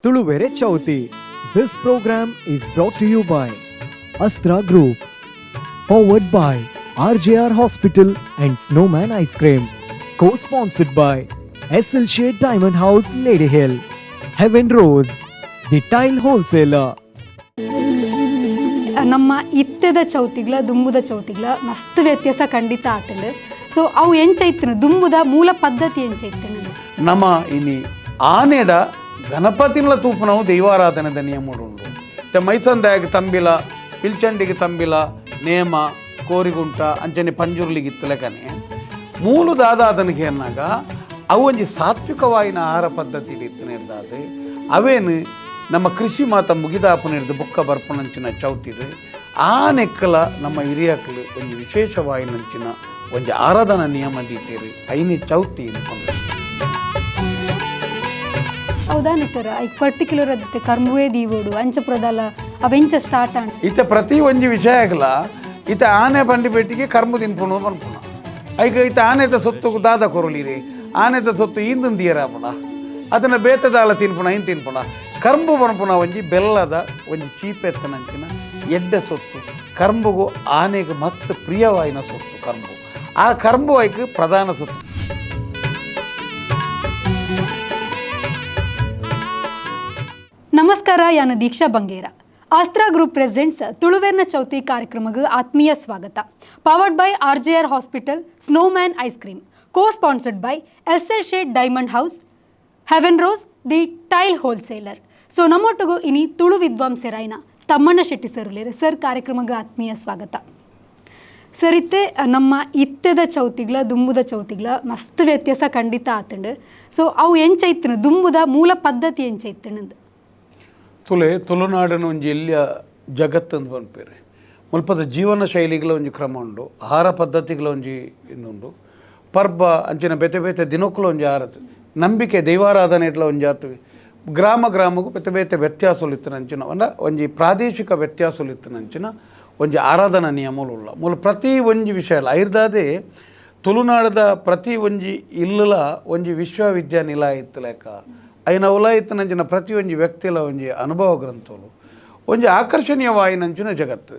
Tuluvere Chauthi. This program is brought to you by Astra Group, powered by RJR Hospital and Snowman Ice Cream, co-sponsored by SL Shade Diamond House, Lady Hill, Heaven Rose, the tile wholesaler. ನಮ್ಮ ಇತ್ತೆದ ಚೌತಿಗ್ಲ ದುಂಬುದ ಚೌತಿಗ್ಲ ಮಸ್ತ್ ವ್ಯತ್ಯಾಸ ಖಂಡಿತ ಆತಂಡು. So ಅವು ಎಂಚೈತನು, ದುಂಬುದ ಮೂಲ ಪದ್ಧತಿ ಎಂಚೈತನು? ನಮ್ಮ ಇನಿ ಆನೆಡ ಗಣಪತಿನ ತೂಪುನವು ದೈವಾರಾಧನೆದ ನಿಯಮ ಉಂಡು. ಇತ್ತೆ ಮೈಸಂದಾಯಗ್ ತಂಬಿಲ, ಪಿಲ್ಚಂಡಿಗೆ ತಂಬಿಲ, ನೇಮ ಕೋರಿಗುಂಟ ಅಂಚನೆ ಪಂಜುರ್ಲಿಗೆ ಇತ್ತಲೆಕನೆ ಮೂಲು ದಾದಾದನಿಗೆ ಅನ್ನಾಗ ಅವು ಒಂಜಿ ಸಾತ್ವಿಕವಾಯಿನ ಆಹಾರ ಪದ್ಧತಿ ಇತ್ತನೇರ್ದಾದ. ಅವೇನು ನಮ್ಮ ಕೃಷಿ ಮಾತ ಮುಗಿದಾಪುನಿರ್ದು ಬುಕ್ಕ ಬರ್ಪುನಂಚಿನ ಚೌತಿಡು ಆ ನೆಕ್ಕಲ ನಮ್ಮ ಹಿರಿಯಕ್ಲು ಒಂಜಿ ವಿಶೇಷವಾಯಿನಂಚಿನ ಒಂಜಿ ಆರಾಧನಾ ನಿಯಮ ದೀತೇರು, ಐನಿ ಚೌತಿ ಪಂಡ. ಹೌದಾನೆ ಸರ್? ಐಕ್ ಪರ್ಟಿಕ್ಯುಲರ್ ಅದಿತ್ತೆ ಕರ್ಮುವೆ ದೀವೋಡು ಅಂಚ ಪ್ರದಾಲ ಅವೆಂಚ ಸ್ಟಾರ್ಟ್ ಆಂಡ್? ಇತ್ತೆ ಪ್ರತಿ ಒಂಜಿ ವಿಷಯ ಆಗಲ. ಇತ್ತೆ ಆನೆ ಬಂಡಿ ಪೆಟ್ಟಿಗೆ ಕರ್ಮ ತಿನ್ಪುಣ ಪನ್ಪುಣ. ಐಕ ಇತ್ತೆ ಆನೆದ ಸೊತ್ತು ದಾದ ಕೊರುಲಿರಿ? ಆನೆದ ಸೊತ್ತು ಈಂದಂದಿಯರಾಪುಣ, ಅದನ್ನ ಬೇತದಾಲ ತಿನ್ಪುಣ, ಇನ್ ತಿನ್ಪುಣ. ಕರ್ಂಬು ಪನ್ಪುಣ ಒಂಜಿ ಬೆಲ್ಲದ ಒಂಜಿ ಚೀಪೆತ್ತನಂಚಿನ ಎಡ್ಡೆ ಸೊತ್ತು. ಕರ್ಂಬುಗು ಆನೆಗೆ ಮಸ್ತ್ ಪ್ರಿಯವಾಯಿನ ಸೊತ್ತು ಕರ್ಂಬು. ಆ ಕರ್ಂಬು ಐಕ್ ಪ್ರಧಾನ ಸೊತ್ತು. ನಮಸ್ಕಾರ, ಯಾನು ದೀಕ್ಷಾ ಬಂಗೇರ. ಆಸ್ತ್ರಾ ಗ್ರೂಪ್ ಪ್ರೆಸೆಂಟ್ಸ್ ತುಳುವೆರ್ನ ಚೌತಿ ಕಾರ್ಯಕ್ರಮಕ್ಕೆ ಆತ್ಮೀಯ ಸ್ವಾಗತ. Powered by RJR Hospital, Snowman Ice Cream, co sponsored by SL Shade Diamond House, Heaven Rose, the tile wholesaler. So ನಮ್ಮೊಟ್ಟಿಗೂ ಇನಿ ತುಳು ವಿದ್ವಾಂಸರಾಯ್ನ ತಮ್ಮಣ್ಣ ಶೆಟ್ಟಿ ಸರ್ ಉಲ್ಲೇರು. ಸರ್, ಕಾರ್ಯಕ್ರಮಕ್ಕೆ ಆತ್ಮೀಯ ಸ್ವಾಗತ. ಸರ್, ಇತ್ತೆ ನಮ್ಮ ಇತ್ತೆದ ಚೌತಿಗ್ಲ ದುಂಬುದ ಚೌತಿಗ್ಲ ಮಸ್ತ್ ವ್ಯತ್ಯಾಸ ಖಂಡಿತ ಆತಂಡು. ಸೊ ಅವು ಎಂಚೈತನು, ದುಂಬುದ ಮೂಲ ಪದ್ಧತಿ ಎಂಚೈತನು? ತುಲೆ, ತುಳುನಾಡಿನ ಒಂಜಿ ಎಲ್ಯ ಜಗತ್ತಂದು ಪನ್ಪೆರ್. ಮುಲ್ಪದ ಜೀವನ ಶೈಲಿಗಳ ಒಂಜಿ ಕ್ರಮ ಉಂಡು, ಆಹಾರ ಪದ್ಧತಿಗಳ ಒಂಜಿ ಇನ್ನುಂಡು, ಪರ್ಬ ಅಂಚಿನ ಬೇತೆ ಬೇತೆ ದಿನಕ್ಕೂ ಒಂಜಿ ಆರತ್ ನಂಬಿಕೆ, ದೈವಾರಾಧನೆ ಇಟ್ಲ ಒಂಜಿ ಆತು. ಗ್ರಾಮ ಗ್ರಾಮಕ್ಕೂ ಬೇತೆ ಬೇತೆ ವ್ಯತ್ಯಾಸలు ಇತ್ತಿನಂಚಿನ ಒಂದ ಒಂಜಿ ಪ್ರಾದೇಶಿಕ ವ್ಯತ್ಯಾಸలు ಇತ್ತಿನಂಚಿನ ಒಂಜಿ ಆರಾಧನಾ ನಿಯಮలు ಉಲ್ಲ. ಮೂಲ ಪ್ರತಿ ಒಂಜಿ ವಿಷಯ ಅಲ್ಲ ಐರ್ದಾದೆ ತುಳುನಾಡದ ಪ್ರತಿ ಒಂಜಿ ಇಲ್ಲಲ ಒಂಜಿ ವಿಶ್ವವಿದ್ಯಾನಿಲಯ ಇತ್ತು ಲೆಕ್ಕ. ಐನ ಉಲ ಇತ್ತಿನಂಚಿನ ಪ್ರತಿ ಒಂಜಿ ವ್ಯಕ್ತಿಲ ಒಂಜಿ ಅನುಭವ ಗ್ರಂಥಲು, ಒಂಜಿ ಆಕರ್ಷಣೀಯವಾಯಿನಂಚಿನ ಜಗತ್ತು.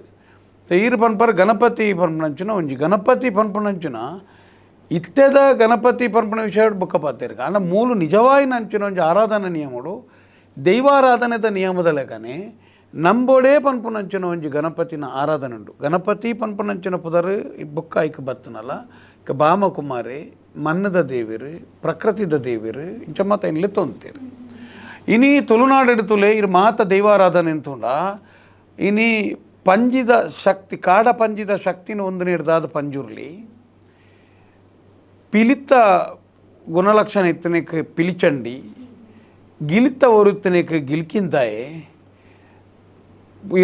ಈರ್ ಪನ್ಪರ್ ಗಣಪತಿ ಪನ್ಪುನಂಚಿನ ಒಂಜಿ ಗಣಪತಿ ಪನ್ಪುನಂಚಿನ ಇತ್ತೆದ ಗಣಪತಿ ಪನ್ಪುನ ವಿಷಯ ಬುಕ್ಕ ಪಾತೆರ್ಗ. ಆಂಡ ಮೂಲು ನಿಜವಾಯಿನಂಚಿನ ಒಂಜಿ ಆರಾಧನಾ ನಿಯಮಡು, ದೈವಾರಾಧನೆದ ನಿಯಮದ ಲೆಕ್ಕನೆ ನಂಬೋಡೇ ಪನ್ಪುನಂಚಿನ ಒಂಜಿ ಗಣಪತಿನ ಆರಾಧನೆ ಉಂಡು. ಗಣಪತಿ ಪನ್ಪುನಂಚಿನ ಪುದರ್ ಈ ಬುಕ್ಕ ಐಕ್ ಬತ್ತನಲ್ಲ ಇಕ ಬಾಮಕುಮಾರಿ, ಮನ್ನದ ದೇವಿರು, ಪ್ರಕೃತಿದ ದೇವಿರು, ಇಂಚ ಮಾತ ಇನ್ಲೆ ತೊಂತೇರು. ಇನಿ ತುಳುನಾಡು ತುಲೆ ಇರು ಮಾತ ದೈವಾರಾಧನೆ ಅಂತುಂಡ. ಇನಿ ಪಂಜಿದ ಶಕ್ತಿ, ಕಾಡ ಪಂಜಿದ ಶಕ್ತಿನ ಒಂದು ನೀಡ್ದಾದ ಪಂಜುರ್ಲಿ, ಪಿಲಿತ ಗುಣಲಕ್ಷಣ ಇತ್ತನೇಕ್ ಪಿಲಿಚಂಡಿ, ಗಿಲಿತ ಒರುತ್ತನೇಕ್ ಗಿಲ್ಕಿಂತಾಯೆ,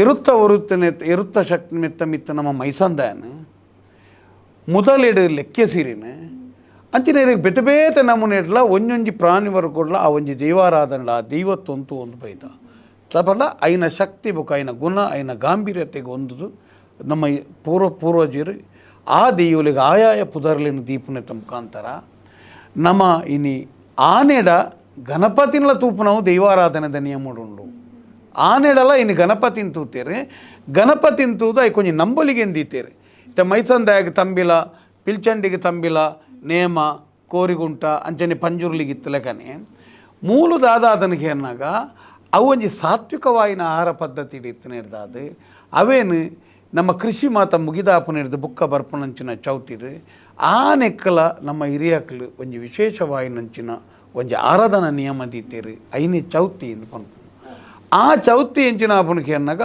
ಎರುತ್ತ ಒರುತ್ತನೆ ಎರುತ್ತ ಶಕ್ತಿ ಮೆತ್ತ ಮಿತ್ತ ನಮ್ಮ ಮೈಸಂದಾಯನ ಮುದಲೆಡು ಲೆಕ್ಕೆ ಸೀರಿನ ಅಂಚಿನ ಬೇತೆ ಬೇತೆ ನಮೂನೆ ಇಡ್ಲ ಒಂಜೊಂಜಿ ಪ್ರಾಣಿ ಕೊಡ್ಲ ಆ ಒಂಜಿ ದೈವಾರಾಧನೆ, ಆ ದೈವತ್ತೊಂತು ಒಂದು ಬೈದ ತಪಂಡ ಐನ ಶಕ್ತಿ ಬೊಕ ಐನ ಗುಣ, ಐನ ಗಾಂಭೀರ್ಯತೆಗೆ ಒಂದುದು ನಮ್ಮ ಈ ಪೂರ್ವಜರು ಆ ದೈವಲಿಗೆ ಆಯಾಯ ಪುದರ್ಲಿನ ದೀಪನೆತ ಮುಖಾಂತರ ನಮ್ಮ ಇನಿ ಆನೆಡ ಗಣಪತಿನ ತೂಪುನವು ದೈವಾರಾಧನೆದ ನಿಯಮ ಉಂಡು. ಆನೆಡಲ ಇನಿ ಗಣಪತಿನ ತೂತೇರು. ಗಣಪತಿನ ತೂದು ಐಕ್ ಒಂಜಿ ನಂಬೊಲಿಗೆ ಎಂದೀತೇರು. ಇತ್ತೆ ಮೈಸಂದಾಯಗ್ ತಂಬಿಲ, ಪಿಲ್ಚಂಡಿಗೆ ತಂಬಿಲ, ನೇಮ ಕೋರಿಗುಂಟ ಅಂಚನೆ ಪಂಜುರ್ಲಿಗೆ ಇತ್ತಲೆಕನೆ ಮೂಲು ದಾದಾದನಿಗೆ ಅನ್ನಾಗ ಅವು ಒಂಜಿ ಸಾತ್ವಿಕವಾಯಿನ ಆಹಾರ ಪದ್ಧತಿ ಇತ್ತನೇರ್ದಾದ. ಅವೇನು ನಮ್ಮ ಕೃಷಿ ಮಾತ ಮುಗಿದಾಪುನಿರ್ದು ಬುಕ್ಕ ಬರ್ಪುನಂಚಿನ ಚೌತಿರು ಆ ನೆಕ್ಕಲ ನಮ್ಮ ಹಿರಿಯಕ್ಲು ಒಂಜಿ ವಿಶೇಷವಾಯಿನಂಚಿನ ಒಂಜಿ ಆರಾಧನಾ ನಿಯಮ ದೀತೇರು, ಐನಿ ಚೌತಿ ಇಂದು ಪನ್ಪುನು. ಆ ಚೌತಿ ಎಂಚಿನ ಆಪುನಕ್ಕೆ ಅನ್ನಾಗ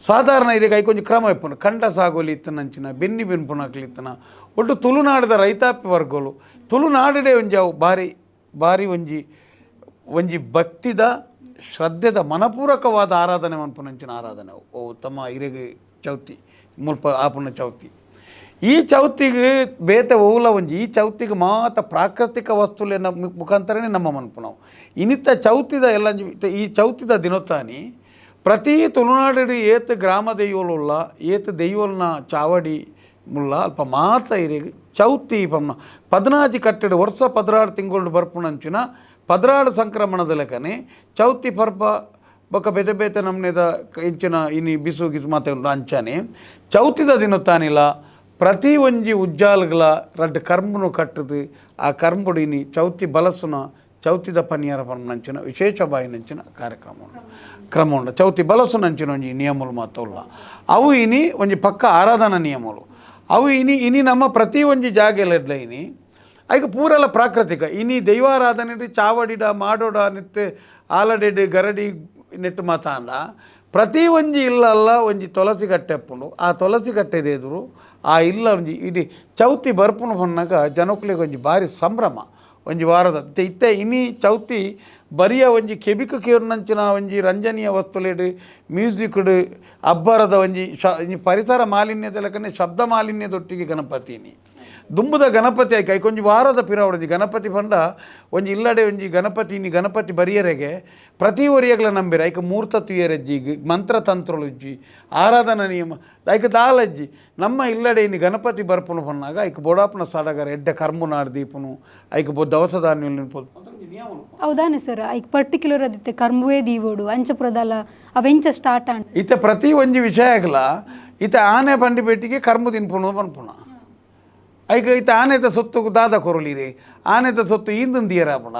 ಸಾಧಾರಣ ಇದಕ್ಕೆ ಐಕೊಂಜಿ ಕ್ರಮ ಇಪ್ಪುನು. ಕಂಡ ಸಾಗೋಲಿ ಇತ್ತನಂಚಿನ, ಬೆನ್ನಿ ಬೆನ್ಪುನಕ್ಲು ಇತ್ತನ, ಒಟ್ಟು ತುಳುನಾಡದ ರೈತಾಪಿ ವರ್ಗಲು ತುಳುನಾಡಡೆ ಒಂಜಿ ಅವು ಬಾರಿ ಬಾರಿ ಒಂಜಿ ಒಂಜಿ ಭಕ್ತಿದ ಶ್ರದ್ಧೆದ ಮನಪೂರ್ವಕವಾದ ಆರಾಧನೆ ಮನ್ಪುನಂಚಿನ ಆರಾಧನೆ ಅವು. ಓ ತಮ್ಮ ಹಿರಿಯ ಚೌತಿ ಮುಲ್ಪ ಆಪುನ ಚೌತಿ. ಈ ಚೌತಿಗೆ ಬೇತೆ ಓಲ ಒಂಜಿ ಈ ಚೌತಿಗೆ ಮಾತ ಪ್ರಾಕೃತಿಕ ವಸ್ತುಲೆನ ಮುಖಾಂತರನೇ ನಮ್ಮ ಮನ್ಪುನವು. ಇನಿತ ಚೌತಿದ ಎಲ್ಲ ಈ ಚೌತಿದ ದಿನೊತ್ತಾನಿ ಪ್ರತಿ ತುಳುನಾಡು ಏತ್ ಗ್ರಾಮ ದೈವಲುಲ್ಲ, ಏತ್ ದೈವಲ್ನ ಚಾವಡಿ ಮುಲ್ಲ, ಅಲ್ಪ ಮಾತ ಇರೆಗ್ ಚೌತಿ ಪಂನ 14 ಕಟ್ಟೆಡ್ ವರ್ಷ 16 ತಿಂಗಳು ಬರ್ಪುನಂಚಿನ ಪದ್ರಾಡು ಸಂಕ್ರಮಣದ ಲೆಕ್ಕನೆ ಚೌತಿ ಪರ್ಬ ಬೊಕ್ಕ ಬೇತೆ ಬೇತೆ ನಮ್ನೆದ ಇಂಚಿನ ಇನಿ ಬಿಸು ಗಿಸು ಮಾತೆ ಉಂಡು. ಅಂಚನೆ ಚೌತಿದ ದಿನೊತ್ತಾನಿಲ ಪ್ರತಿ ಒಂಜಿ ಉಜ್ಜಾಲ್ಗಳ ರಡ್ಡ್ ಕರ್ಮನು ಕಟ್ಟದು ಆ ಕರ್ಂಬುಡು ಇನಿ ಚೌತಿ ಬಲಸುನ ಚೌತಿದ ಪನಿಯಾರ ಪನ್ಪುನಂಚಿನ ವಿಶೇಷ ಬಾಯಿನಂಚಿನ ಕಾರ್ಯಕ್ರಮ ಉಂಡು, ಕ್ರಮ ಉಂಡು. ಚೌತಿ ಬಲಸುನಂಚಿನ ಒಂಜಿ ನಿಯಮಲು ಮಾತ ಉಲ್ಲ. ಅವು ಇನಿ ಒಂಜಿ ಪಕ್ಕ ಆರಾಧನಾ ನಿಯಮಲು. ಅವು ಇನಿ ಇನಿ ನಮ್ಮ ಪ್ರತಿ ಒಂಜಿ ಜಾಗೆಲೆಡ್ಲ ಇನಿ ಐಕ್ ಪೂರೆಲ ಪ್ರಾಕೃತಿಕ ಇನಿ ದೈವಾರಾಧನೆ ಚಾವಡಿಡ ಮಾಡೋಡ ನೆಟ್ ಆಲಡೆಡ್ ಗರಡಿ ನೆಟ್ ಮಾತಾಂಡ ಪ್ರತಿ ಒಂಜಿ ಇಲ್ಲಲ್ಲ ಒಂಜಿ ತುಳಸಿ ಕಟ್ಟೆ ಅಪ್ಪುಂಡು. ಆ ತುಳಸಿ ಕಟ್ಟೆದ ಎದುರು ಆ ಇಲ್ಲ ಒಂಜಿ ಇಡೀ ಚೌತಿ ಬರ್ಪುನು ಪನ್ನಾಗ ಜನಕುಲೆಗ್ ಒಂಜಿ ಬಾರಿ ಸಂಭ್ರಮ ಒಂಜಿ ವಾರದ ಇತ್ತೆ ಇನಿ ಚೌತಿ ಬರಿಯ ಒಂಜಿ ಕೆಬಿಕು ಕೇರ್ನಂಚಿನ ಒಂಜಿ ರಂಜನೀಯ ವಸ್ತುಲೆಡ್ ಮ್ಯೂಸಿಕ್ಡ್ ಅಬ್ಬರದ ಒಂಜಿ ಒಂಜಿ ಪರಿಸರ ಮಾಲಿನ್ಯದ ಲೆಕ್ಕನೆ ಶಬ್ದ ಮಾಲಿನ್ಯದೊಟ್ಟಿಗೆ ಗಣಪತಿನಿ ದುಂಬುದ ಗಣಪತಿ ಆಯ್ಕೆ ಐಕೊಂಜಿ ವಾರದ ಪಿರವಡದಿ ಗಣಪತಿ ಪಂಡ ಒಂಜಿ ಇಲ್ಲಡೆ ಒಂಜಿ ಗಣಪತಿ ಇನಿ ಗಣಪತಿ ಬರಿಯರೆಗೆ ಪ್ರತಿ ಒರಿಯಗ್ಲ ನಂಬಿರ ಐಕ ಮೂರ್ತ ತುಯರಜ್ಜಿ ಮಂತ್ರತಂತ್ರಲುಜ್ಜಿ ಆರಾಧನಾ ನಿಯಮ ಐಕ ದಾಲಜ್ಜಿ ನಮ್ಮ ಇಲ್ಲಡೆ ಇನಿ ಗಣಪತಿ ಬರ್ಪುನು ಪನ್ನಾಗ ಐಕ ಬೋಡಾಪುನ ಸಡಗರ ಎಡ್ಡೆ ಕರ್ಮು ನಾಡ್ ದೀಪುನು ಐಕ ಬೊ ದವಸ ಧಾನ್ಯ ಹೌದಾನೆ ಸರ್, ಐಕ್ ಪರ್ಟಿಕ್ಯುಲರ್ ಅದಿತ್ತೆ ಕರ್ಮುವೆ ದೀವೋಡು ಅಂಚಪುರದಲ್ಲ ಅವೆಂಚ ಸ್ಟಾರ್ಟ್ ಆಂಡ್ ಇತ್ತೆ ಪ್ರತಿ ಒಂಜಿ ವಿಷಯಗ್ಲ ಇತ್ತೆ ಆನೆ ಬಂಡಿ ಪೇಟಿಗೆ ಕರ್ಮು ತಿನ್ಪುನು ಪನ್ಪುನ ಐಕ ಇತ್ತೆ ಆನೆದ ಸೊತ್ತು ದಾದ ಕೊರಲಿರಿ ಆನೆದ ಸೊತ್ತು ಈಂದಂದಿಯರಾಪುಣ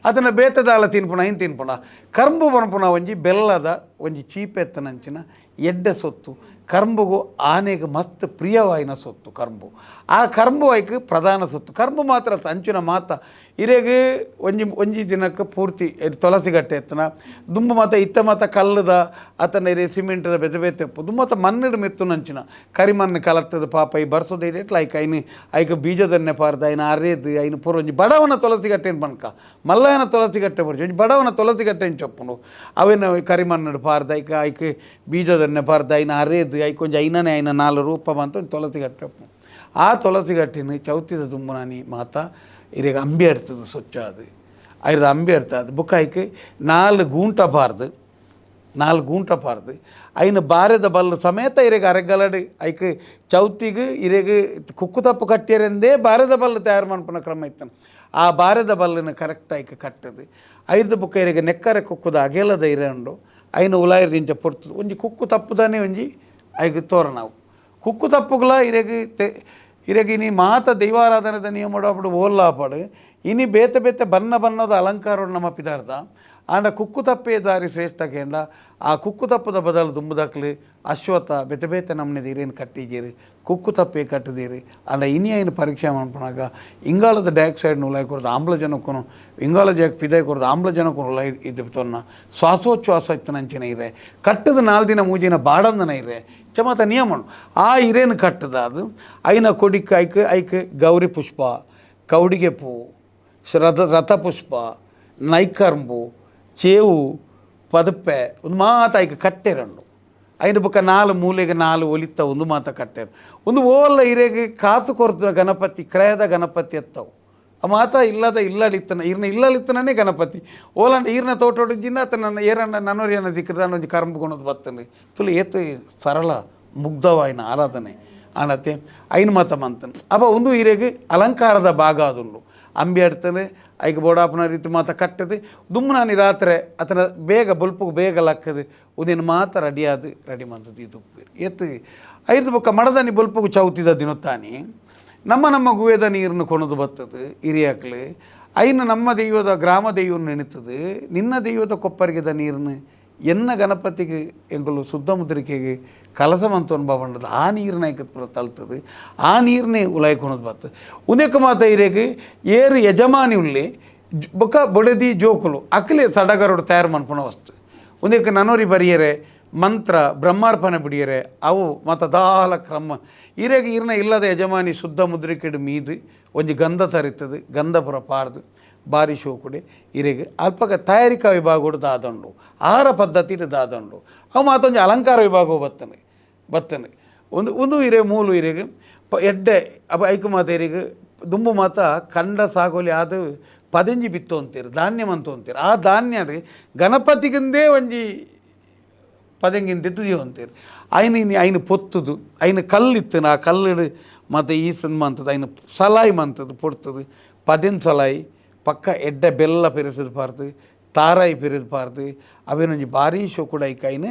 ಅದನ್ನ ಬೇತದಾಲ ತಿನ್ಪುಣ ಐನ್ ತಿನ್ಪುಣ ಕರ್ಂಬು ಪನ್ಪುಣ ಒಂಜಿ ಬೆಲ್ಲದ ಒಂಜಿ ಚೀಪೆತ್ತನಂಚಿನ ಎಡ್ಡೆ ಸೊತ್ತು ಕರ್ಂಬುಗು ಆನೆಗೆ ಮಸ್ತ್ ಪ್ರಿಯವಾಯಿನ ಸೊತ್ತು ಕರ್ಂಬು. ಆ ಕರ್ಂಬು ಐಕ್ ಪ್ರಧಾನ ಸೊತ್ತು ಕರ್ಂಬು ಮಾತ್ರ ಅಂಚಿನ ಮಾತ ಇರೆಗ್ ಒಂಜಿ ಒಂಜಿ ದಿನಕ್ಕೆ ಪೂರ್ತಿ ತುಳಸಿ ಗಟ್ಟೆ ಎತ್ತನ ದುಂಬು ಮಾತ ಇತ್ತ ಮಾತ ಕಲ್ಲುದ ಅತನ ಇರೆ ಸಿಮೆಂಟ್ದ ಬೆತೆ ಬೇತೆ ದುಂಬು ಮಾತ ಮಣ್ಣಿಡು ಮೆತ್ತುನಂಚಿನ ಕರಿಮಣ್ಣು ಕಲತ್ತದ ಪಾಪ ಈ ಬರ್ಸೋದ ಇಟ್ಲ ಐಕ್ ಐನು ಐಕ್ ಬೀಜದನ್ನೆ ಪಾರ್ದ ಐನ ಅರೇದು ಐನು ಪೂರ ಒಂಜಿ ಬಡವನ ತುಳಸಿ ಗಟ್ಟೆನ್ ಪನ್ಕ ಮಲ್ಲಯ್ಯನ ತುಳಸಿ ಗಟ್ಟೆ ಬರ್ಚು ಒಂಜಿ ಬಡವನ ತುಳಸಿ ಗಟ್ಟೆನ್ ಚೊಪ್ಪುಂಡು ಅವೇನ ಕರಿಮಣ್ಣು ಪಾರ್ದ ಐಕ್ ಐಕ್ ಬೀಜದನ್ನೆ ಪಾರ್ದ ಐನ ಅರೇದು ಐಕ್ ಒಂಜಿ ಐನನೇ ಐನ ನಾಲ್ ರೂಪ ಅಂತ ಒಂಜಿ ತುಳಸಿ ಗಟ್ಟೆ ಆ ತುಳಸಿ ಗಟ್ಟಿನ ಚೌತಿದ ದುಂಬುನಾನಿ ಮಾತ ಇರೆಗ್ ಅಂಬಿ ಅಡ್ತದ ಸ್ವಚ್ಛ ಅದು ಐರ್ದ ಅಂಬಿ ಅಡ್ತದ ಬುಕ್ಕ ಐಕ್ ನಾಲ್ ಗೂಂಟ ಬಾರ್ದು ನಾಲ್ ಗೂಂಟ ಪಾರ್ದು ಐನ ಬಾರೆದ ಬಲ್ಲು ಸಮೇತ ಇರೆಗ್ ಅರೆಗಲಡ್ ಐಕ್ ಚೌತಿಗ್ ಇರೆಗ್ ಕುಕ್ಕು ತಪ್ಪು ಕಟ್ಟಿಯರೆಂದೇ ಬಾರೆದ ಬಲ್ಲು ತಯಾರು ಮನ್ಪುನ ಕ್ರಮ ಇತ್ತನ. ಆ ಬಾರೆದ ಬಲ್ಲನ್ನು ಕರೆಕ್ಟ್ ಐಕ್ ಕಟ್ಟದು ಐರ್ದ ಬುಕ್ಕ ಇರೆಗ್ ನೆಕ್ಕರೆ ಕುಕ್ಕುದ ಅಗೆಲದ ಇರೆ ಉಂಡು ಐನ ಉಲಾಯಿರಿಂಚ ಪೊರ್ತುದು ಒಂಜಿ ಕುಕ್ಕು ತಪ್ಪುದಾನೆ ಒಂಜಿ ಐಕ್ ತೋರಣವು ಕುಕ್ಕು ತಪ್ಪುಗಳ ಇರೆಗ್ ಇರೆಗ್ ಇನಿ ಮಾತ ದೈವಾರಾಧನೆದ ನಿಯಮ ಅప్పుడు ಓಲ್ಲಾಪಡು ಇನಿ ಬೇತೆ ಬೇತೆ ಬಣ್ಣ ಬಣ್ಣದ ಅಲಂಕಾರ ನಮ್ಮ ಪಿದಾರ್ದ ಆಂಡ ಕುಕ್ಕು ತಪ್ಪೇ ದಾರಿ ಶ್ರೇಷ್ಠ ಕೇಂದ್ರ ಆ ಕುಕ್ಕು ತಪ್ಪದ ಬದಲು ದುಂಬುದಕ್ಲು ಅಶ್ವತ್ಥ ಬೇತೆ ಬೇತೆ ನಮ್ಮನೆ ಇರೇನು ಕಟ್ಟಿದ್ದೀರಿ ಕುಕ್ಕು ತಪ್ಪೇ ಕಟ್ಟದೀರಿ ಆಂಡ ಇನಿ ಐನ ಪರೀಕ್ಷೆ ಮನ್ಪುನಾಗ ಇಂಗಾಲದ ಡೈಆಕ್ಸೈಡ್ ಉಲಾಯ್ ಕೊರ್ದು ಆಮ್ಲಜನಕನು ಇಂಗಾಲ ಜಾಕ್ ಪಿದಾಯ್ ಕೊರ್ದು ಆಮ್ಲಜನಕನು ಉಲಾಯ್ ಇದು ತೊನ್ನ ಶ್ವಾಸೋಚ್ಛ್ವಾಸ ಇತ್ತನಂಚಿನ ಇರೆ ಕಟ್ಟದ ನಾಲ್ ದಿನ ಮೂಜಿನ ಬಾಡಂದನ ಇರೆ ಚಮತ ನಿಯಮ ಆ ಇರೇನು ಕಟ್ಟದ ಅದು ಐನ ಕೊಡಿಕ್ ಐಕ್ ಐಕ್ ಗೌರಿ ಪುಷ್ಪ ಕೌಡಿಗೆ ಪೂ ರಥ ರಥಪುಷ್ಪ ನೈಕರ್ಂಬು ಚೇವು ಪದಪ್ಪೆ ಒಂದು ಮಾತ ಐಕ್ ಕಟ್ಟೆರಂಡು ಐನ ಬೊಕ್ಕ ನಾಲ್ ಮೂಲೆಗೆ ನಾಲ್ ಒಲಿತ ಒಂದು ಮಾತ ಕಟ್ಟೆರು ಒಂದು ಓಲ್ಲ ಇರೆಗೆ ಕಾಸು ಕೊರ್ದು ಗಣಪತಿ ಕ್ರಯದ ಗಣಪತಿ ಎತ್ತವು ಆ ಮಾತ ಇಲ್ಲದ ಇಲ್ಲಡಿತ್ತನ ಈರ್ನ ಇಲ್ಲಲಿತ್ತನೇ ಗಣಪತಿ ಓಲಂಡ ಈರ್ನ ತೋಟೋಡಿದ್ದಿನ ಆತನ ಏರನ್ನ ನನೋರಿಯನ್ನ ದಿಕ್ಕದ ಒಂಜಿ ಕರಂಬು ಕೊನೊಂದು ಬತ್ತನೆ ತುಲು ಏತ್ ಸರಳ ಮುಗ್ಧವಾಯಿನ ಆರಾಧನೆ ಆನತೆ ಐನ್ ಮಾತ ಮಂತನ್ ಅಪ್ಪ ಒಂದು ಇರೆಗೆ ಅಲಂಕಾರದ ಭಾಗ ಅದುಂಡು ಅಂಬಿ ಅಡ್ತಾನೆ ಐಕ್ ಬೋಡಾಪುನ ರೀತಿ ಮಾತ ಕಟ್ಟದು ದುಮ್ಮನಾನಿ ರಾತ್ರೆ ಅತನ ಬೇಗ ಬೊಲ್ಪುಗು ಬೇಗ ಲಕ್ಕದು ಉದಿನ ಮಾತ ರೆಡಿ ಆದ್ ರೆಡಿ ಮಂತದ್ದು ಇದು ಏತ್ ಐದು ಬೊಕ್ಕ ಮಡದನಿ ಬೊಲ್ಪುಗು ಚೌತಿದ ದಿನೊತ್ತಾನಿ ನಮ್ಮ ನಮ್ಮ ಗುವೆದ ನೀರನ್ನು ಕೊಣದು ಬತ್ತದು ಹಿರಿಯಾಕ್ಲು ಐನ ನಮ್ಮ ದೈವದ ಗ್ರಾಮ ದೈವನ ನೆನೆತದು ನಿನ್ನ ದೈವದ ಕೊಪ್ಪರಿಗೆದ ನೀರನ್ನು ಎನ್ನ ಗಣಪತಿಗೆ ಎಂಕುಲು ಶುದ್ಧ ಮುದ್ರಿಕೆಗೆ ಕಲಸ ಮಂತೊನ್ ಬಾಬಂಡದ ಆ ನೀರನ್ನ ಐಕ ತಲ್ತದು ಆ ನೀರನ್ನೇ ಉಲಾಯ್ ಕೊಣದು ಬತ್ತದು ಉನೇಕ ಮಾತ ಇರೆಗ್ ಏರು ಯಜಮಾನಿ ಉಳ್ಳಿ ಬೊಕ ಬೊಡೆದಿ ಜೋಕುಲು ಅಕ್ಲೆ ಸಡಗರೋಡು ತಯಾರು ಮನ್ಪುನ ವಸ್ತು ಉಂದೆಕ್ ನನೋರಿ ಬರಿಯರೆ ಮಂತ್ರ ಬ್ರಹ್ಮಾರ್ಪಣೆ ಬಿಡಿಯರೆ ಅವು ಮತ ದಾಲ ಕ್ರಮ ಇರೆಗ್ ಇರ್ನ ಇಲ್ಲದ ಯಜಮಾನಿ ಶುದ್ಧ ಮುದ್ರಿಕೆಡು ಮೀದು ಒಂಜಿ ಗಂಧ ತರಿತದು ಗಂಧ ಪುರ ಪಾರ್ದು ಬಾರಿ ಶೋಕುಡೆ ಇರೆಗ್ ಅಲ್ಪಕ ತಯಾರಿಕಾ ವಿಭಾಗಡು ದಾದಂಡು ಆಹಾರ ಪದ್ಧತಿ ದಾದಂಡು ಅವು ಮಾತೊಂಜಿ ಅಲಂಕಾರ ವಿಭಾಗವು ಬತ್ತನೆ ಬತ್ತನೆ ಒಂದು ಒಂದು ಇರೆ ಮೂಲು ಇರೆಗ್ ಎಡ್ಡೆ ಅಪ್ಪ ಐಕು ಮಾತ ಇರೆಗ್ ದುಂಬು ಮಾತ ಕಂಡ ಸಾಗೋಲಿ ಅದು ಪದೆಂಜಿ ಬಿತ್ತು ಅಂತೀರಿ ಧಾನ್ಯ ಮಂತು ಅಂತೀರಿ ಆ ಧಾನ್ಯ ಗಣಪತಿಗಿಂದೇ ಒಂಜಿ ಪದೆಂಗಿನ ದಿತ್ತು ಅಂತೀರಿ ಐನ ಇನಿ ಐನ ಪೊತ್ತುದು ಐನ ಕಲ್ಲಿತ್ತು ಆ ಕಲ್ಲಿಡು ಮತ್ತು ಈ ಮಂತದ್ದು ಐನ ಸಲಾಯಿ ಮಂತದ್ದು ಪೊಡ್ತದು ಪದೆನ್ ಸಲಾಯಿ ಪಕ್ಕ ಎಡ್ಡೆ ಬೆಲ್ಲ ಪಿರಿಸಿದ್ ಪಾರ್ದು ತಾರಾಯಿ ಪಿರಿದ್ ಪಾರ್ದು ಅವೇನೊಂಜಿ ಬಾರೀ ಶೋಕುಡು ಐಕ್ ಐನ್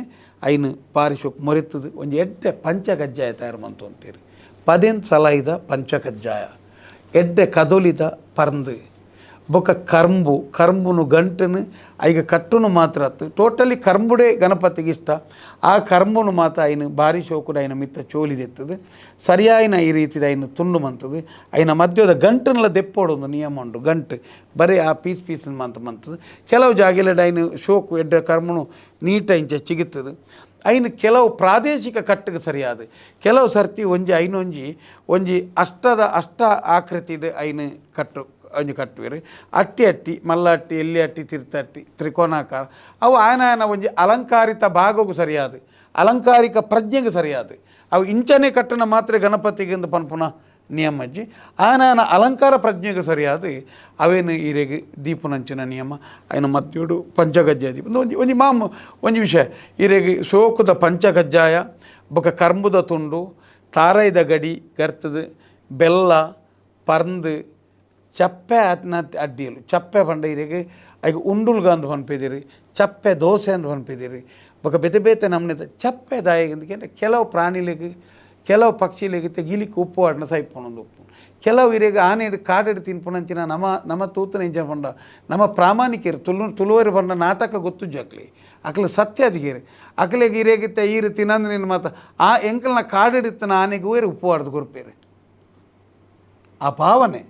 ಐನ್ ಬಾರಿ ಶೋಕು ಮೊರೆತದು ಒಂಜಿ ಎಡ್ಡೆ ಪಂಚಕಜ್ಜಾಯ ತಯಾರು ಮಂತೊಂತೀರಿ. 15 ಸಲಾಯಿದ ಪಂಚಕಜ್ಜಾಯ, ಎಡ್ಡೆ ಕದೊಲಿದ ಪರ್ಂದು, ಬೊಕ್ಕ ಕರ್ಂಬು, ಕರ್ಂಬುನು ಗಂಟನು ಐಗ ಕಟ್ಟುನು ಮಾತ್ರ ಅತ್ತು ಟೋಟಲಿ ಕರ್ಂಬುಡೇ ಗಣಪತಿಗೆ ಇಷ್ಟ. ಆ ಕರ್ಂಬುನು ಮಾತ್ರ ಐನು ಬಾರಿ ಶೋಕುಡು ಐನ ಮಿತ್ತ ಚೋಲಿದೆತ್ತದು ಸರಿಯಾಯಿನ ಈ ರೀತಿದ ಐನು ತುಂಡು ಮಂತದು ಐನ ಮಧ್ಯದ ಗಂಟುನಲ ದೆಪ್ಪೋಡೊಂದು ನಿಯಮ ಉಂಡು. ಗಂಟು ಬರೀ ಆ ಪೀಸ್ ಪೀಸ್ ಮಂತ ಮಂತದು ಕೆಲವು ಜಾಗೆಲೆಡ್ ಐನು ಶೋಕು ಎಡ್ಡೆ ಕರ್ಮನು ನೀಟ ಇಂಚ ಚಿಗಿತ್ತದು. ಐನು ಕೆಲವು ಪ್ರಾದೇಶಿಕ ಕಟ್ಟಿಗೆ ಸರಿಯಾದ ಕೆಲವು ಸರ್ತಿ ಒಂಜಿ ಐನೊಂಜಿ ಒಂಜಿ ಅಷ್ಟದ ಅಷ್ಟ ಆಕೃತಿಡ್ ಐನು ಕಟ್ಟು ಒಂಜಿ ಕಟ್ಟುವೆರು. ಅಟ್ಟಿ ಅಟ್ಟಿ ಮಲ್ಲ ಅಟ್ಟಿ ಎಲ್ಲಿ ಅಟ್ಟಿ ತಿರ್ತ ಅಟ್ಟಿ ತ್ರಿಕೋನಾಕಾರ ಅವು ಆಯನ ಆಯನ ಒಂಜಿ ಅಲಂಕಾರಿತ ಭಾಗಗೂ ಸರಿಯಾದ ಅಲಂಕಾರಿಕ ಪ್ರಜ್ಞೆಗೆ ಸರಿಯಾದ ಅವು ಇಂಚನೆ ಕಟ್ಟಣ ಮಾತ್ರ ಗಣಪತಿಗೆ ಎಂದು ಪನ್ಪುನ ನಿಯಮಜ್ಜಿ ಆಯನ ಆಯನ ಅಲಂಕಾರ ಪ್ರಜ್ಞೆಗೆ ಸರಿಯಾದ ಅವೇನು ಈರೆಗೆ ದೀಪನಂಚಿನ ನಿಯಮ. ಐನ ಮತ್ಯೋಡು ಪಂಚಕಜ್ಜಾಯ ದೀಪ ಒಂಜಿ ಒಂಜಿ ಮಾಮ ಒಂಜಿ ವಿಷಯ ಈರೆಗೆ ಶೋಕದ ಪಂಚಕಜ್ಜಾಯ ಬೊಕ ಕರ್ಂಬುದ ತುಂಡು ತಾರೈದ ಗಡಿ ಗರ್ತದ ಬೆಲ್ಲ ಪರ್ಂದು ಚಪ್ಪೆ ಆತ್ನ ಅಡ್ಡಿಯಲು ಚಪ್ಪೆ ಪಂಡ ಇರೆಗ್ ಐಕ್ ಉಂಡುಲ್ಗ ಅಂದ್ ಪನ್ಪಿದಿರಿ, ಚಪ್ಪೆ ದೋಸೆ ಅಂದ್ ಪನ್ಪಿದಿರಿ, ಬೊಕ ಬೇತೆ ಬೇತೆ ನಮ್ನೆ ಚಪ್ಪೆ ದಾಯೆಗ್ ಕೆಲವು ಪ್ರಾಣಿಲೆಗ್ ಕೆಲವು ಪಕ್ಷಿಲೆಗ್ ಗಿಲಿಕ್ ಉಪ್ಪು ಆಡ್ನ ಸೈಪೊನೊಂದು ಉಪ್ಪು ಕೆಲವು ಇರೆಗ್ ಆನೆಡ್ ಕಾಡೆಡ್ ತಿನ್ಪುನಂಚಿನ ನಮ ನಮ ತೂತುನ ಇಂಚ ಪಂಡ ನಮ್ಮ ಪ್ರಾಮಾಣಿಕೆರ್ ತುಳು ತುಳುವೆರ್ ಪಂಡ ನಾಟಕ ಗೊತ್ತುಜ್ಜಿ ಅಕ್ಲೆ ಅಕ್ಲೆ ಸತ್ಯ ಅದಿಗೆರ್ ಅಕ್ಲೆಗ್ ಇರೆಗಿತ್ತ ಈರು ತಿನ್ನಂದು ನಿನ್ನ ಮಾತ ಆ ಎಂಕಲ್ನ ಕಾಡೆಡ್ ಇತ್ತಿನ ಆನೆಗ್ ಊರು ಉಪ್ಪು ಆಡ್ದು ಕೊರ್ಪೇರು. ಆ ಭಾವನೆ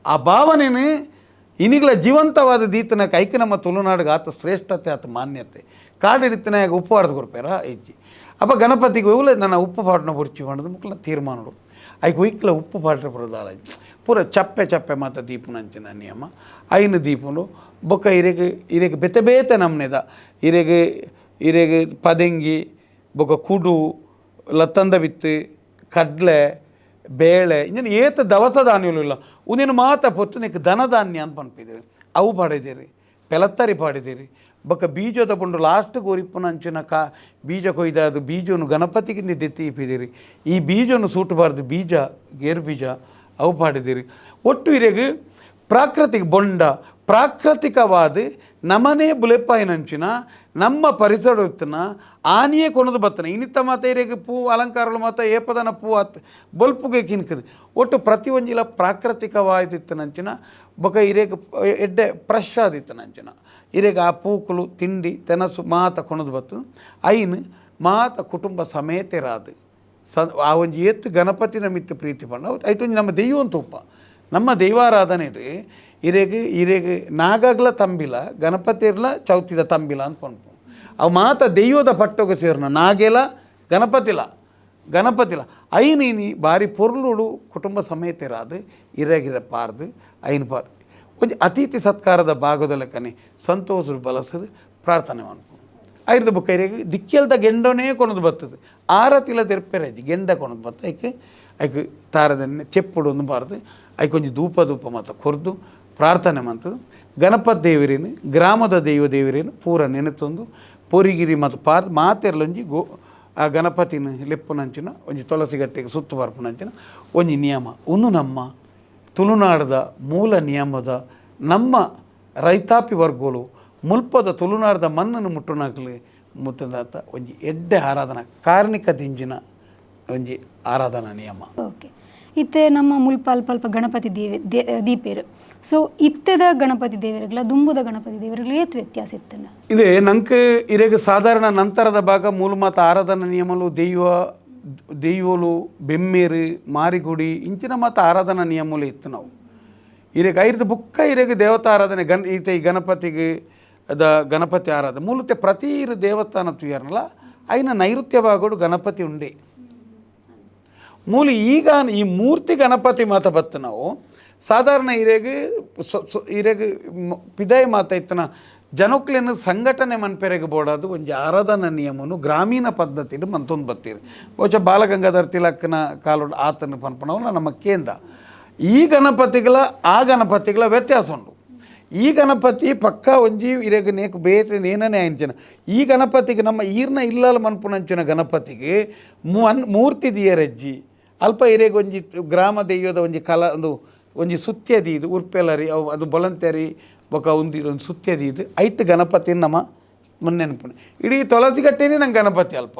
ಆ ಭಾವನೆನೇ ಇನಿಗ್ಲ ಜೀವಂತವಾದ ದೀತನ ಕೈಕ್ ನಮ್ಮ ತುಳುನಾಡಿಗೆ ಆತ ಶ್ರೇಷ್ಠತೆ ಆತ ಮಾನ್ಯತೆ. ಕಾಡಿಡಿತ್ತನ ಉಪ್ಪು ಆಡ್ದು ಕೊರ್ಪೇರ ಇಜ್ಜಿ. ಅಪ್ಪ ಗಣಪತಿಗೆ ಒವ್ಲ ನನ್ನ ಉಪ್ಪು ಪಾಡ್ನ ಬೊರ್ಚಿ ಪಂಡದು ಮುಕ್ಲ ತೀರ್ಮಾನಡು ಐಕ್ ಒಯ್ಕ್ಲ ಉಪ್ಪು ಪಾಡ್ರೆ ಬರೋದಾಲ ಪೂರ ಚಪ್ಪೆ ಚಪ್ಪೆ ಮಾತ ದೀಪುನಂಚಿನ ನಿಯಮ. ಐನು ದೀಪುನು ಬೊಕ್ಕ ಇರೆಗ್ ಇರೆಗ್ ಬೇತೆ ಬೇತೆ ನಮ್ನೆದ ಇರೆಗ್ ಇರೆಗ್ ಪದೆಂಗಿ ಬೊಕ್ಕ ಕುಡು ಲತ್ತಂದ ಬಿತ್ತು ಕಡಲೆ ಬೇಳೆ ಇಂಜಿನ ಏತ ದವಸ ಧಾನ್ಯಲು ಇಲ್ಲ ಉಂದಿನ ಮಾತ ಪೊತ್ತು ನಿಕ್ ಧನಧಾನ್ಯ ಅಂತ ಪನ್ಪಿದ್ದೀರಿ. ಅವು ಪಾಡಿದ್ದೀರಿ ಪೆಲತ್ತರಿ ಪಾಡಿದ್ದೀರಿ ಬೊಕ್ಕ ಬೀಜದ ಪುಂಡು ಲಾಸ್ಟ್ ಗೋರಿಪ್ಪುನಂಚಿನ ಕಾ ಬೀಜ ಕೊಯ್ದಾದು ಬೀಜನು ಗಣಪತಿಗೆ ದೆತ್ತಿ ಇಪ್ಪಿದ್ದೀರಿ. ಈ ಬೀಜನು ಸೂಟಬಾರ್ದು ಬೀಜ ಗೇರು ಬೀಜ ಅವು ಪಾಡಿದ್ದೀರಿ. ಒಟ್ಟು ಇರೆಗ್ ಪ್ರಾಕೃತಿಕ ಬೊಂಡ ಪ್ರಾಕೃತಿಕವಾದ ನಮನೇ ಬುಲೆಪ್ಪಾಯಿನಂಚಿನ ನಮ್ಮ ಪರಿಸರ ಇತ್ತನ ಆನಿಯೇ ಕೊನದು ಬತ್ತನ ಇನ್ನಿತ್ತ ಮಾತ ಇರೆಗ್ ಪೂ ಅಲಂಕಾರಗಳು ಮಾತ ಏಪದನ ಪೂ ಆತ್ ಬೊಲ್ಪುಗೆ ಕಿನ್ಕದು ಒಟ್ಟು ಪ್ರತಿ ಒಂಜಿಲ ಪ್ರಾಕೃತಿಕವಾದಿತ್ತನಂಚಿನ ಬೊಕ ಇರೆಗ್ ಎಡ್ಡೆ ಫ್ರೆಶ್ ಆದಿತ್ತನಂಚಿನ ಇರೆಗ್ ಆ ಪೂಕುಲು ತಿಂಡಿ ತೆನಸು ಮಾತ ಕೊನದು ಬತ್ತು ಐನ್ ಮಾತ ಕುಟುಂಬ ಸಮೇತರಾದ ಸ ಆ ಒಂಜಿ ಏತ್ ಗಣಪತಿನ ಮಿತ್ತು ಪ್ರೀತಿ ಪಂಡ ಐಟೊಂಜಿ ನಮ್ಮ ದೈವಂತ ಉಪ್ಪ ನಮ್ಮ ದೈವಾರಾಧನೆ ಇರೆಗ್ ಇರೆಗ್ ನಾಗಗ್ಲ ತಂಬಿಲ ಗಣಪತಿರ್ಲ ಚೌತಿದ ತಂಬಿಲ ಅಂತ ಪನ್ಪು. ಅವು ಮಾತ ದೈವದ ಪಟ್ಟೊಗು ಸೇರ್ನ ನಾಗೆಲ ಗಣಪತಿಲ ಗಣಪತಿಲ ಐನ್ ಇನಿ ಬಾರಿ ಪೊರ್ಲುಡು ಕುಟುಂಬ ಸಮೇತರಾದ ಇರೆಗಿರ ಪಾರ್ದು ಐನ್ ಪಾರ್ ಒಂಜಿ ಅತಿಥಿ ಸತ್ಕಾರದ ಭಾಗದ ಲೆಕ್ಕನೆ ಸಂತೋಷ ಬಲಸದು ಪ್ರಾರ್ಥನೆ ಮನ್ಪು. ಐರ್ದ ಬೊಕ್ಕ ಇರೆಗ್ ದಿಕ್ಕೆಲ್ದ ಗೆಂಡನೇ ಕೊನದು ಬತ್ತದು ಆರತಿಲ ತೆರ್ಪೆರೈತಿ ಗೆಂಡ ಕೊನದು ಬತ್ತ ಐಕ್ ಐಕ್ ತಾರದನ್ನೆ ಚೆಪ್ಪುಡು ಒಂದು ಬಾರ್ದು ಐಕ್ ಒಂಜಿ ಧೂಪ ಧೂಪ ಮಾತ ಕೊರ್ದು ಪ್ರಾರ್ಥನೆ ಮಂತದು ಗಣಪತಿ ದೇವರೇನು ಗ್ರಾಮದ ದೈವ ದೇವರೇನು ಪೂರ ನೆನೆತೊಂದು ಪೊರಿಗಿರಿ ಮತ್ತು ಪಾರ್ ಮಾತೆರ್ಲೊಂಜಿ ಗೋ ಆ ಗಣಪತಿನ ಲೆಪ್ಪುನಂಚಿನ ಒಂಜಿ ತುಳಸಿ ಗಟ್ಟೆಗೆ ಸುತ್ತು ಬರ್ಪುನಂಚಿನ ಒಂಜಿ ನಿಯಮ. ಉಂದು ನಮ್ಮ ತುಳುನಾಡದ ಮೂಲ ನಿಯಮದ ನಮ್ಮ ರೈತಾಪಿ ವರ್ಗಗಳು ಮುಲ್ಪದ ತುಳುನಾಡದ ಮಣ್ಣನ್ನು ಮುಟ್ಟುನಾಕ್ಲಿ ಮುಟ್ಟದಾತ ಒಂಜಿ ಎಡ್ಡೆ ಆರಾಧನಾ ಕಾರ್ಣಿಕ ದಿಂಜಿನ ಒಂಜಿ ಆರಾಧನಾ ನಿಯಮ. ಓಕೆ, ಇತ್ತೆ ನಮ್ಮ ಮುಲ್ಪ ಅಲ್ಪ ಅಲ್ಪ ಗಣಪತಿ ದೇವೆ ದೀಪೇರು. ಸೊ ಇತ್ತೆದ ಗಣಪತಿ ದೇವರುಗಳ ದುಂಬುದ ಗಣಪತಿ ದೇವರುಗಳ ಏತ್ ವ್ಯತ್ಯಾಸ ಇತ್ತನ? ಇದೆ ನಂಗೆ ಇರೆಗ್ ಸಾಧಾರಣ ನಂತರದ ಭಾಗ ಮೂಲ ಮಾತ ಆರಾಧನಾ ನಿಯಮಲು ದೈವ ದೈವಲು ಬೆಮ್ಮೇರು ಮಾರಿಗುಡಿ ಇಂಚಿನ ಮಾತ ಆರಾಧನಾ ನಿಯಮಲು ಇತ್ತು. ನಾವು ಇರೆಗ್ ಐರ್ದ ಬುಕ್ಕ ಇರೆಗ್ ದೇವತಾ ಆರಾಧನೆ ಗಣ ಈತ ಈ ಗಣಪತಿಗೆ the Ganapati ಆರಾಧನೆ ಮೂಲತೆ ಪ್ರತಿ ಇರು ದೇವಸ್ಥಾನ ತುಯರ್ನಲ್ಲ ಐನ ನೈಋತ್ಯ ಭಾಗಡು ಗಣಪತಿ ಉಂಡೆ ಮೂಲ. ಈಗ ಈ ಮೂರ್ತಿ ಗಣಪತಿ ಮಾತ ಬತ್ತು ನಾವು ಸಾಧಾರಣ ಇರೆಗ್ ಇರೆಗ್ ಪಿದಾಯಿ ಮಾತ ಇತ್ತನ ಜನಕ್ಲೆನ ಸಂಘಟನೆ ಮನ್ಪೆರೆಗ್ ಬೋಡಾದು ಒಂಜಿ ಆರಾಧನಾ ನಿಯಮನು ಗ್ರಾಮೀಣ ಪದ್ಧತಿಡ್ ಮಂತೊಂದು ಬತ್ತೀರಿ. ಬಹುಶಃ ಬಾಲಗಂಗಾಧರ್ ತಿಲಕ್ನ ಕಾಲೋಡು ಆತನ ಪನ್ಪಣವನ್ನ ನಮ್ಮ ಕೇಂದ್ರ. ಈ ಗಣಪತಿಗಳ ಆ ಗಣಪತಿಗಳ ವ್ಯತ್ಯಾಸ ಉಂಟು. ಈ ಗಣಪತಿ ಪಕ್ಕ ಒಂಜಿ ಇರೆಗ್ ನೇಕ್ ಬೇತೆ ನೇನನೇ ಅಂಚಿನ ಈ ಗಣಪತಿಗೆ ನಮ್ಮ ಈರ್ನ ಇಲ್ಲಲ ಮನ್ಪುನಂಚಿನ ಗಣಪತಿಗೆ ಮೂರ್ತಿ ದಿಯರಜ್ಜಿ ಅಲ್ಪ ಇರೆಗ್ ಒಂಜಿ ಗ್ರಾಮ ದೈವದ ಒಂಜಿ ಕಲ ಒಂದು ಒಂಜಿ ಸುತ್ಯ ದೀದು ಉರ್ಪೆಲರಿ ಅವು ಅದು ಬೊಲಂತರಿ ಬೊಕ ಉಂದು ಇದೊಂದು ಸುತ್ಯ ದೀದು ಐಟ್ ಗಣಪತಿ ನಮ್ಮ ಮುನ್ನೆನಪುಣೆ ಇಡೀ ತುಳಸಿಗಟ್ಟೆನೇ ನಂಗೆ ಗಣಪತಿ ಅಲ್ಪ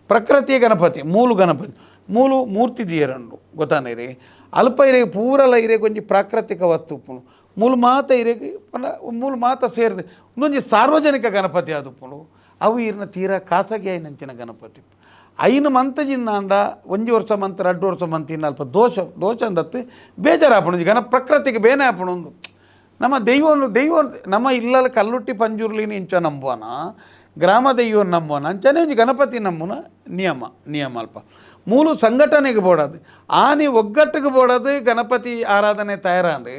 ಪ್ರಕೃತಿಯ ಗಣಪತಿ ಮೂಲು ಗಣಪತಿ ಮೂಲು ಮೂರ್ತಿ ದಿಯರಂಡು ಗೊತ್ತಾನೇರಿ ಅಲ್ಪ ಇರೆಗ್ ಪೂರಲ ಇರೆಗ್ ಒಂಜಿ ಪ್ರಾಕೃತಿಕ ವಸ್ತು ಉಪ್ಪುಂಡು ಮೂಲು ಮಾತ ಇರೆಗ್ ಪಂಡ ಮೂಲು ಮಾತ ಸೇರಿದೆ ಒಂದೊಂಜಿ ಸಾರ್ವಜನಿಕ ಗಣಪತಿ ಆದುಪ್ಪುಂಡು ಅವು ಇರ್ನ ತೀರಾ ಖಾಸಗಿ ಆಯಿನಂಚಿನ ಗಣಪತಿ ಐನು ಮಂತಜಿಂದಾಂಡ ಒಂಜಿ ವರ್ಷ ಮಂತ್ ರಡ್ಡು ವರ್ಷ ಮಂತ್ ಇನ್ನ ಅಲ್ಪ ದೋಷ ದೋಷ ಅಂದತ್ತು ಬೇಜಾರಾಪುಂಡು ಗಣ ಪ್ರಕೃತಿಗೆ ಬೇನೆ ಆಪುಂಡು ನಮ್ಮ ದೈವನು ದೈವ ನಮ್ಮ ಇಲ್ಲಲ್ಲಿ ಕಲ್ಲುಟ್ಟಿ ಪಂಜುರ್ಲಿನ ಇಂಚ ನಂಬುವನ ಗ್ರಾಮ ದೈವ ನಂಬುವನ ಅಂಚನೆ ಒಂಜಿ ಗಣಪತಿ ನಂಬುನ ನಿಯಮ ನಿಯಮ ಅಲ್ಪ ಮೂಲು ಸಂಘಟನೆಗೆ ಬೋಡದು ಆನಿ ಒಗ್ಗಟ್ಟಿಗೆ ಬೋಡದು ಗಣಪತಿ ಆರಾಧನೆ ತಯಾರಾಂದು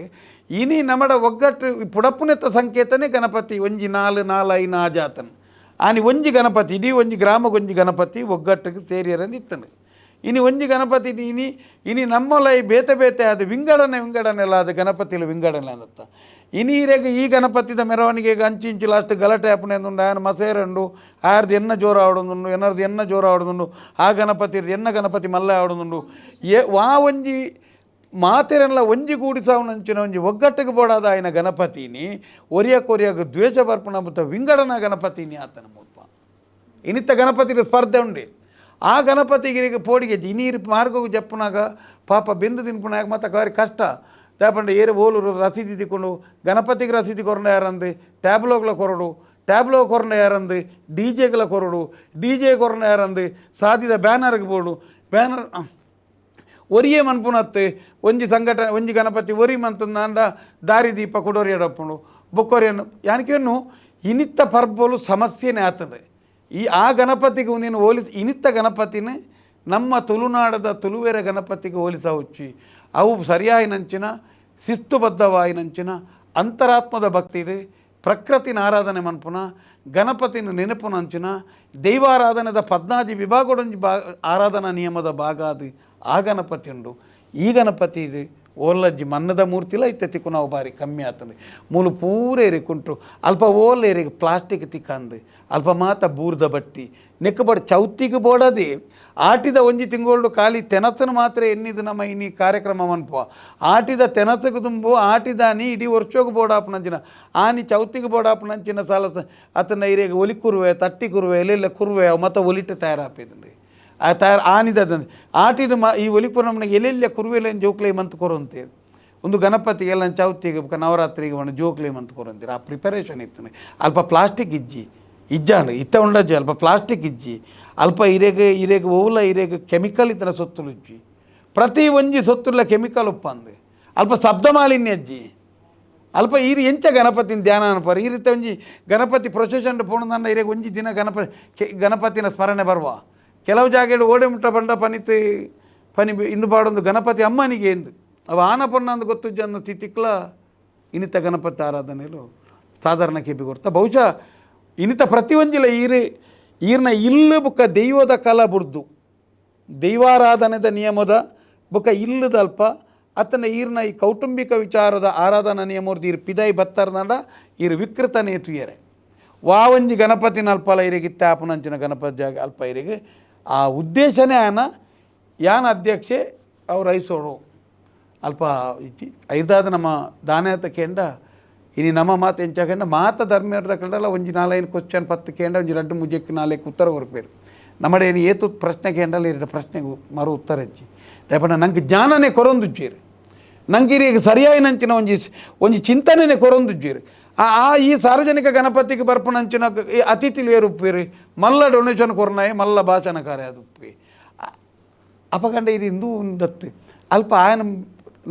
ಇನಿ ನಮ್ಮಡ ಒಗ್ಗಟ್ಟು ಪುಡಪುನೆತ್ತ ಸಂಕೇತನೇ ಗಣಪತಿ ಒಂಜಿ ನಾಲು ನಾಲು ಐನು ಆ ಜಾತನ ಆನಿ ಒಂಜಿ ಗಣಪತಿ ಇಡೀ ಒಂಜಿ ಗ್ರಾಮಗೊಂಜಿ ಗಣಪತಿ ಒಗ್ಗಟ್ಟಿಗೆ ಸೇರಿಯರಂದು ಇತ್ತನು ಇನಿ ಒಂಜಿ ಗಣಪತಿ ಇನಿ ಇನಿ ನಮ್ಮೊಲ ಈ ಬೇತೆ ಬೇತೆ ಅದು ವಿಂಗಡಣೆ ವಿಂಗಡಣೆ ಎಲ್ಲ ಅದು ಗಣಪತಿಲು ವಿಂಗಡಣೆ ಅನ್ನತ್ತ ಇನಿ ಇರೆಗ್ ಈ ಗಣಪತಿದ ಮೆರವಣಿಗೆಗೆ ಅಂಚಿ ಇಂಚಿ ಲಾಸ್ಟ್ ಗಲಾಟೆ ಆಪುನೆ ಅಂದುಂಡು ಆಯನ ಮಸೇರಂಡು ಆರ್ದು ಎನ್ನ ಜೋರು ಆವಡೊಂದುಂಡು ಎನ್ನರ್ದು ಎನ್ನ ಜೋರು ಆವಡೊಂದುಂಡು ಆ ಗಣಪತಿ ಎನ್ನ ಗಣಪತಿ ಮಲ್ಲ ಆವಡೊಂದುಂಡು ಏ ವಾ ಒಂಜಿ ಮಾತೆರೆಲ್ಲ ಒಂಜಿ ಗೂಡಿಸಾವನಂಚಿನ ಒಂಜಿ ಒಗ್ಗಟ್ಟಿಗೆ ಬೋಡಾದ ಆಯನ ಗಣಪತಿನಿ ಒರಿಯ ಕೊರಿಯಾಗ ದ್ವೇಷ ಬರ್ಪಣ ಮತ್ತು ವಿಂಗಡನ ಗಣಪತಿನಿ ಆತನ ಮುಲ್ಪ ಇನಿತ್ತ ಗಣಪತಿಗೆ ಸ್ಪರ್ಧೆ ಉಂಡೆ ಆ ಗಣಪತಿಗಿರಿಗೆ ಪೋಡಿಗೆ ಇನೀರು ಮಾರ್ಗಕ್ಕೆ ಜಪ್ಪುನಾಗ ಪಾಪ ಬೆಂದು ತಿನ್ಪುನಾಗ ಮತ್ತು ಬಾರಿ ಕಷ್ಟ ದಾಪಂಡ ಏರು ಓಲೂರು ರಸೀದಿ ತಿಕ್ಕೊಂಡು ಗಣಪತಿಗೆ ರಸೀದಿ ಕೊರಂಡ ಯಾರಂದು ಟ್ಯಾಬ್ಲೋಗ್ಲ ಕೊರಡು ಟ್ಯಾಬ್ಲೋ ಕೊರಂಡ ಯಾರಂದು ಡಿ ಜೆಗಳ ಕೊರಡು ಡಿ ಜೆ ಕೊರಂಡ ಯಾರಂದು ಸಾದಿದ ಬ್ಯಾನರ್ಗೆ ಬೋಡು ಬ್ಯಾನರ್ ಒರಿಯೇ ಮನ್ಪುನತ್ತು ಒಂಜಿ ಸಂಘಟನೆ ಒಂಜಿ ಗಣಪತಿ ಒರಿ ಮಂತಂದಾಂಡ ದಾರಿ ದೀಪ ಕುಡೋರಿ ಎಡಪ್ಪುಂಡು ಬೊಕ್ಕೊರಿಯನ್ನು ಯಾನಕೇನು ಇನಿತ್ತ ಪರ್ಬೋಲು ಸಮಸ್ಯೆನೇ ಆಗ್ತದೆ ಈ ಆ ಗಣಪತಿಗೆ ನೀನು ಹೋಲಿಸಿ ಇನಿತ್ತ ಗಣಪತಿನ ನಮ್ಮ ತುಳುನಾಡದ ತುಳುವೆರ ಗಣಪತಿಗೆ ಹೋಲಿಸವಚ್ಚಿ ಅವು ಸರಿಯಾಯಿನಂಚಿನ ಶಿಸ್ತುಬದ್ಧವಾಯಿನಂಚಿನ ಅಂತರಾತ್ಮದ ಭಕ್ತಿ ಇದೆ ಪ್ರಕೃತಿನ ಆರಾಧನೆ ಮನ್ಪುನ ಗಣಪತಿನ ನೆನಪುನಂಚಿನ ದೈವಾರಾಧನೆದ ಪದ್ನಾಜಿ ವಿಭಾಗಡೊಂಜಿ ಬಾ ಆರಾಧನಾ ನಿಯಮದ ಭಾಗ ಅದು ಆ ಗಣಪತಿ ಉಂಡು ಈ ಗಣಪತಿ ಇದು ಓಲಜ್ಜಿ ಮನ್ನದ ಮೂರ್ತಿಲ ಇತ್ತೆ ತಿಕ್ಕು ನಾವು ಬಾರಿ ಕಮ್ಮಿ ಆತಂದೆ ಮೂಲು ಪೂರ ಏರಿ ಕುಂಟು ಅಲ್ಪ ಓಲ್ ಏರಿಗೆ ಪ್ಲಾಸ್ಟಿಕ್ ತಿಕ್ಕಂದು ಅಲ್ಪ ಮಾತ ಬೂರ್ದ ಬಟ್ಟಿ ನೆಕ್ಕಬಡ ಚೌತಿಗೆ ಬೋಡದೆ ಆಟಿದ ಒಂಜಿ ತಿಂಗಳು ಖಾಲಿ ತೆನಸನು ಮಾತ್ರ ಎನ್ನಿದು ನಮ್ಮ ಇನಿ ಕಾರ್ಯಕ್ರಮ ಮನ್ಪುವ ಆಟಿದ ತೆನಸకు ದುಂಬು ಆಟಿದ ನೀ ಇಡೀ ವರ್ಷೋಗು ಬೋಡಾಪುನಂಚಿನ ಆನಿ ಚೌತಿಗೆ ಬೋಡಾಪುನಂಚಿನ ಸಾಲ ಅತನ ಇರೆಗೆ ಒಲಿ ಕುರುವೆ ತಟ್ಟಿ ಕುರುವೆ ಎಲ್ಲೆಲ್ಲ ಕುರುವೆ ಅವು ಮತ್ತೆ ಒಲಿಟ್ಟು ತಯಾರಾಪಿದ್ರಿ ಆ ತಯಾರು ಆನಿದ ಆಟಿದ ಮ ಈ ಒಲಿಪುರ ನಮ್ಮನೆ ಎಲ್ಲೆಲ್ಲ ಕುರುವೆಲ್ಲ ಜೋಕ್ಲೆ ಮಂತ್ ಕೊರಂತೀರಿ ಒಂದು ಗಣಪತಿಗೆ ಎಲ್ಲ ಚೌತಿಗೆ ಬೊಕ ನವರಾತ್ರಿಗೆ ಒಂದು ಜೋಕ್ಲೆ ಮಂತ್ ಕೊರಂತೀರಿ ಆ ಪ್ರಿಪರೇಷನ್ ಇತ್ತು ಅಲ್ಪ ಪ್ಲಾಸ್ಟಿಕ್ ಇಜ್ಜಿ ಇಜ್ಜಾಂಡ್ ಇತ್ತ ಉಂಡಜ್ಜಿ ಅಲ್ಪ ಪ್ಲಾಸ್ಟಿಕ್ ಇಜ್ಜಿ ಅಲ್ಪ ಇರೆಗ್ ಇರೆಗ್ ಓಲ ಇರೆಗ್ ಕೆಮಿಕಲ್ ಇತ್ತನ ಸೊತ್ತುಲು ಇಜ್ಜಿ ಪ್ರತಿ ಒಂಜಿ ಸೊತ್ತುಲ್ಲ ಕೆಮಿಕಲ್ ಉಪ್ಪಂದು ಅಲ್ಪ ಶಬ್ದ ಮಾಲಿನ್ಯ ಅಜ್ಜಿ ಅಲ್ಪ ಈರು ಎಂಚ ಗಣಪತಿನ ಧ್ಯಾನ ಅನ್ಪಾರ ಈ ರೀತಿ ಒಂಜಿ ಗಣಪತಿ ಪ್ರೊಸೆಷನ್ ಪೋಣದಂಡ ಇರೆಗ್ ಒಂಜಿ ದಿನ ಗಣಪತಿನ ಸ್ಮರಣೆ ಬರುವ ಕೆಲವು ಜಾಗೆಡ್ ಓಡೆ ಮುಟ್ಟ ಬಂಡ ಪನಿತ್ ಪನಿ ಇಂದು ಪಾಡೊಂದು ಗಣಪತಿ ಅಮ್ಮನಿಗೆ ಎಂದು ಅವ ಆನ ಪೊನ್ನಂದು ಗೊತ್ತು ಜನ ತಿತಿಕ್ಲ ಇನಿತ ಗಣಪತಿ ಆರಾಧನೆಲು ಸಾಧಾರಣ ಕೆಬಿ ಕೊರ್ತ ಬಹುಶಃ ಇನಿತ ಪ್ರತಿಯೊಂಜಿಲ ಈರು ಈರ್ನ ಇಲ್ಲು ಬುಕ್ಕ ದೈವದ ಕಲ ಬುರ್ದು ದೈವಾರಾಧನೆದ ನಿಯಮದ ಬುಕ್ಕ ಇಲ್ಲದಲ್ಪ ಅತನ ಈರ್ನ ಈ ಕೌಟುಂಬಿಕ ವಿಚಾರದ ಆರಾಧನಾ ನಿಯಮದ ಈರು ಪಿದೈ ಬತ್ತರ್ನಂಡ ಈರು ವಿಕೃತನೇ ತುಯರೆ ವಾವಂಜಿ ಗಣಪತಿನ ಅಲ್ಪಲ ಇರಿಗಿತ್ತ ಆಪುನಂಚಿನ ಗಣಪತಿ ಜಾಗ ಅಲ್ಪ ಇರಿಗೆ ಆ ಉದ್ದೇಶನೇ ಆನ ಯಾನ ಅಧ್ಯಕ್ಷೆ ಅವ್ರು ಐಸೋಡು ಅಲ್ಪ ಇಜ್ಜಿ ಐದಾದ ನಮ್ಮ ದಾನಾತ ಕೇಂಡ ಇನಿ ನಮ್ಮ ಮಾತು ಎಂಚಾಕಂಡ ಮಾತ ಧರ್ಮದ ಕಂಡಲ್ಲ ಒಂಜಿ ನಾಲೈನು ಕ್ವಶನ್ ಪತ್ತು ಕೇಂಡ ಒಂಜಿ ರಡ್ಡು ಮುಜಕ್ಕೆ ನಾಲ್ಕು ಉತ್ತರ ಕೊರ್ಪೇರು ನಮ್ಮಡೆ ಏನು ಏತು ಪ್ರಶ್ನೆ ಕೇಂಡಲ್ಲ ಎರಡು ಪ್ರಶ್ನೆಗೆ ಮರು ಉತ್ತರ ಇಜ್ಜಿ ದಯಪಂಡ ನಂಗೆ ಜ್ಞಾನನೇ ಕೊರೊಂದುಜ್ಜೀರು ನಂಗೆ ಈಗ ಸರಿಯಾಯಿನಂಚಿನ ಒಂಜಿ ಒಂಜಿ ಚಿಂತನೆನೇ ಕೊರೊಂದುಜ್ಜೀರು ಆ ಆ ಈ ಸಾರ್ವಜನಿಕ ಗಣಪತಿಗೆ ಬರ್ಪುನಂಚಿನ ಈ ಅತಿಥಿಲು ಏರುಪ್ಪೇರು ಮಲ್ಲ ಡೊನೇಷನ್ ಕೊರ್ನಾಯ ಮಲ್ಲ ಭಾಷಣಕಾರ ಅದು ಉಪ್ಪಿ ಅಪಗಂಡ ಇದು ಹಿಂದೂ ಉಂದತ್ತು ಅಲ್ಪ ಆಯನ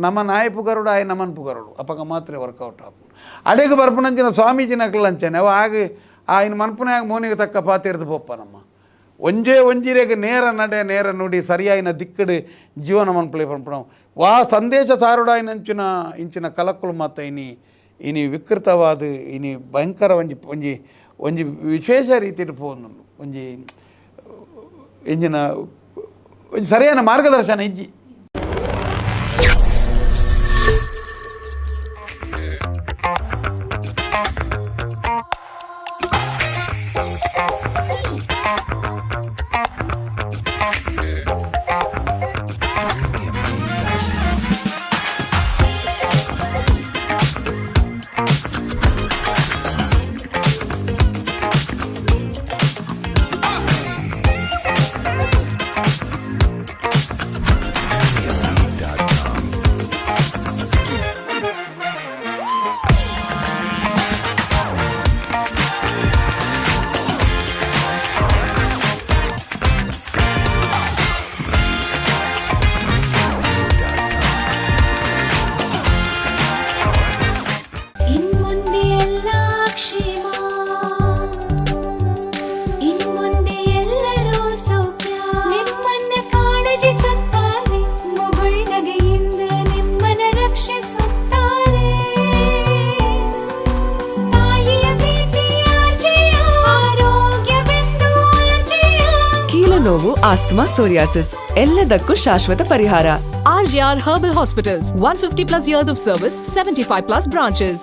ನಮ್ಮ ನಾಯಪುಗರುಡು ಆಯ ನಮನ್ ಪುಗರುಡು ಅಪಗ ಮಾತ್ರ ವರ್ಕೌಟ್ ಆಪು ಅಡೆಗೆ ಬರ್ಪುನಂಚಿನ ಸ್ವಾಮೀಜಿನ ಅಂಚನೆ ಅವ ಆಗ ಆಯ್ನ ಮನ್ಪುನಾಗ ಮೋನಿಗೆ ತಕ್ಕ ಪಾತಿರ್ದು ಪೊಪ್ಪ ನಮ್ಮ ಒಂಜೇ ಒಂಜಿರೆಗೆ ನೇರ ನಡೆ ನೇರ ನುಡಿ ಸರಿಯಾಯಿನ ದಿಕ್ಕಡು ಜೀವನ ಮನ್ಪುಲೆ ಪನ್ಪುನ ವಾ ಸಂದೇಶ ಸಾರುಡಾಯಿನಂಚಿನ ಇಂಚಿನ ಕಲಕುಲು ಮಾತ ಇನಿ ಇನಿ ವಿಕೃತವಾದ ಇನಿ ಭಯಂಕರ ಒಂಜಿ ಒಂಜಿ ಒಂಜಿ ವಿಶೇಷ ರೀತಿಯಲ್ಲಿ ಪೋಂದುಂಡು ಒಂಜಿ ಇಂಜಿನ ಒಂಜಿ ಸರಿಯಾದ ಮಾರ್ಗದರ್ಶನ ಇಜ್ಜಿ. ನೋವು, ಆಸ್ತಮಾ, ಸೋರಿಯಾಸಿಸ್ ಎಲ್ಲದಕ್ಕೂ ಶಾಶ್ವತ ಪರಿಹಾರ. RJR Herbal Hospitals, 150 plus years of service, 75 plus branches.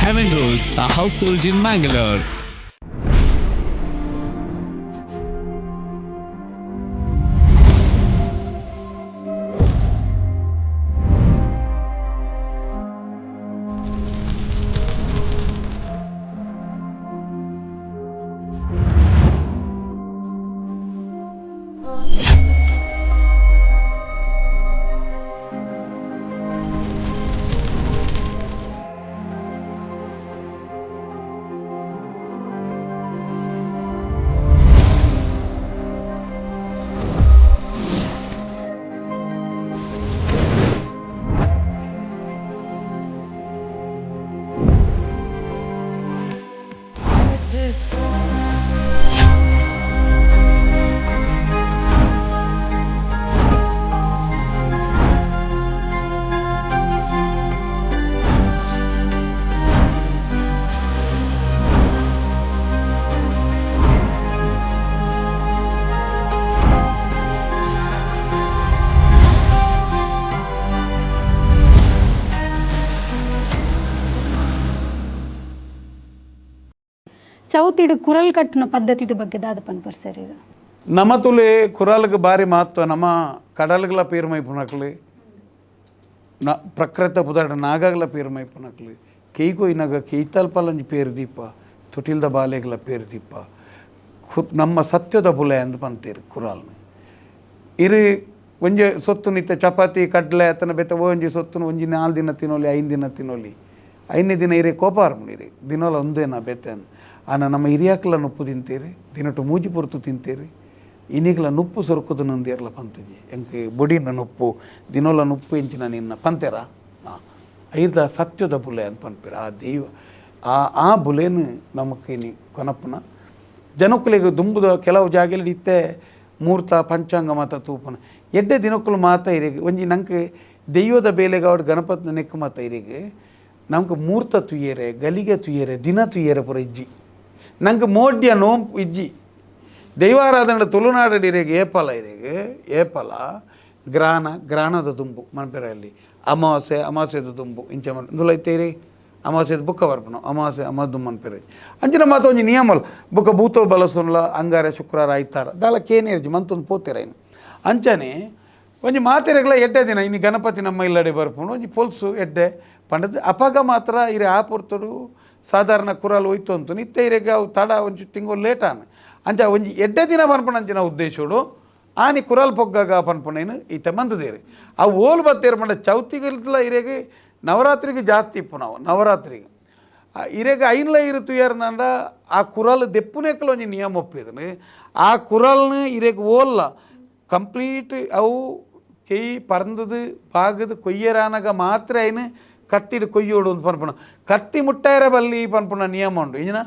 Heaven Rose, a household in Mangalore. ಚೌತಿಡು ಕುರಲ್ ಕಟ್ಟುನ ಪದ್ಧತಿದ ಬಗ್ಗೆ ದಾದ ಪನ್ಪರ್ ಸರ್ ಇದು? ನಮ ತುಲೆ ಕುರಲ್ಗ್ ಬಾರಿ ಮಹತ್ವ. ನಮ್ಮ ಕಡಲ್ಗಳ ಪೇರ್ಮೈಪುನಕ್ಲು, ನ ಪ್ರಕೃತ ಪುದಾಡ ನಾಗಗಳ ಪೇರ್ಮೈಪುನಕ್ಲು, ಕೇಯ್ಕೊಯ್ನಾಗ ಕೇಯ್ತಲ್ಪಲಂಜಿ ಪೇರು ದೀಪ, ತೊಟಿಲ್ದ ಬಾಲೆಗಳ ಪೇರು ದೀಪ, ನಮ್ಮ ಸತ್ಯದ ಬುಲೆ ಅಂದ್ ಪಂತೇರು ಕುರಾಲ್ನ. ಇರು ಒಂಜಿ ಸೊತ್ತು ನಿತ್ಯ ಚಪಾತಿ ಕಡ್ಲೆ ಅತನ ಬೆತ್ತ ಒಂಜಿ ಸೊತ್ತುನು ಒಂಜಿ 4 ದಿನ ತಿನ್ನೋಲಿ, 5 ದಿನ ತಿನ್ನೋಲಿ, 5ನೇ ದಿನ ಇರೇ ಕೋಪಾರ್ಮುನಿರಿ ದಿನೋಲ ಒಂದೇನ ಬೆತ್ತನ್. ಆನ ನಮ್ಮ ಹಿರಿಯಾಕ್ಲ ನುಪ್ಪು ತಿಂತೀರಿ, ದಿನಟು ಮೂಜಿ ಪೊರ್ತು ತಿಂತೀರಿ, ಇನಿಗ್ಲ ನುಪ್ಪು ಸೊರಕುದು ನಂದೇರ್ಲ ಪಂತಜಿ ಎಂಕ್ ಬೊಡಿನ ನುಪ್ಪು ದಿನೋಲ ನುಪ್ಪು ಎಂಚಿನ ನಿನ್ನ ಪಂತೆರ ಐದ ಸತ್ಯದ ಬುಲೆ ಅಂತ ಪನ್ಪಿರ. ಆ ದೈವ ಆ ಆ ಬುಲೆನು ನಮಕ್ ಇನಿ ಕೊನಪ್ಪುನ. ಜನಕ್ಕುಲೆಗ್ ದುಂಬುದ ಕೆಲವು ಜಾಗೆಲ್ ಇತ್ತೆ ಮೂರ್ತ ಪಂಚಾಂಗ ಮಾತ ತೂಪುನ ಎಡ್ಡೆ ದಿನಕ್ಕುಲು ಮಾತ ಇರೆಗ್ ಒಂಜಿ ನಂಕ್ ದೈವದ ಬೇಲೆಗಾವಡ್ ಗಣಪತಿನ ನೆಕ್ಕ್ ಮಾತ ಇರೆಗ್ ನಂಕ್ ಮೂರ್ತ ತೂಯೆರೆ ಗಲಿಗೆ ತೂಯೆರೆ ದಿನ ತೂಯೆರೆ ಪೂರ ಇಜ್ಜಿ ನಂಕ್ ಮೋಡ್ಯ ನೋಂಪು ಇಜ್ಜಿ ದೈವಾರಾಧನೆ ತುಳುನಾಡು ಇರೆಗ್ ಏಪಲ ಇರೆಗ್ ಏಪಲ ಗ್ರಾನ ಗ್ರಾನದ ದುಂಬು ಮನ್ಪೆರಲ್ಲಿ ಅಮಾವಾಸ್ಯೆ ಅಮಾವಾಸ್ಯೆದ ದುಂಬು ಇಂಚ ಇಂದುಲ ಇತ್ತೇರಿ ಅಮಾವಾಸ್ಯೆದ ಬುಕ್ಕ ಬರ್ಪುನು ಅಮಾವಾಸ್ಯೆ ಅಮಾದು ಮನ್ಪೆರೆ ಅಂಚಿನ ಮಾತ ಒಂಜಿ ನಿಯಮ ಬುಕ್ಕ ಭೂತೋ ಬಲಸುನ್ಲ ಅಂಗಾರೆ ಶುಕ್ರವಾರ ಐತಾರ ದಾಲ ಕೇನೇರ್ಜಿ ಮಂತೊಂದು ಪೋತೆರ ಇನ್ನು ಅಂಚನೆ ಒಂಜಿ ಮಾತೆರೆಗ್ಲ ಎಡ್ಡೆ ದಿನ ಇನ್ನು ಗಣಪತಿ ನಮ್ಮ ಇಲ್ಲಡೆ ಬರ್ಪುನು ಒಂಜಿ ಪೊಲ್ಸು ಎಡ್ಡೆ ಪಂಡದ್ ಅಪಗ ಮಾತ್ರ ಇರೆ ಆ ಪೊರ್ತುಡು ಸಾಧಾರಣ ಕುರಲ್ ಹೋಯ್ತು ಅಂತು ನಿತ್ಯ ಇರೆಗ್ ಅವು ತಡ ಒಂಜಿ ತಿಂಗಳು ಲೇಟ್ ಆನ ಅಂಚ ಒಂಜಿ ಎಡ್ಡೆ ದಿನ ಪನ್ಪುನ ಅಂಚಿನ ಉದ್ದೇಶೋಡು ಆನಿ ಕುರಲ್ ಪೊಗ್ಗಗ ಪನ್ಪುನೇನು ಈತ ಮಂದದೇರು ಆ ಓಲು ಬತ್ತೇರು ಪಂಡ ಚೌತಿಗೆಲ್ಲ ಇರೆಗ್ ನವರಾತ್ರಿಗೆ ಜಾಸ್ತಿ ಇಪ್ಪು ನಾವು ನವರಾತ್ರಿಗೆ ಇರೆಗ್ ಐನ್ಲ ಇರು ತುಯರ್ನಂಡ ಆ ಕುರಲ್ ದೆಪ್ಪುನೆಕ್ಕಲ ಒಂಜಿ ನಿಯಮ ಒಪ್ಪಿದನು ಆ ಕುರಲ್ನ ಇರೆಗ್ ಓಲ್ಲ ಕಂಪ್ಲೀಟ್ ಅವು ಕೆಯ್ ಪರಂದದು ಬಾಗದು ಕೊಯ್ಯರಾನಗ ಮಾತ್ರ ಐನು ಕತ್ತಿಡು ಕೊಯ್ಯೋಡು ಅಂತ ಪನ್ಪುನ ಕತ್ತಿ ಮುಟ್ಟಾಯರ ಬಲ್ಲಿ ಪನ್ಪುನ ನಿಯಮ ಉಂಡು ಇಂಜಿನ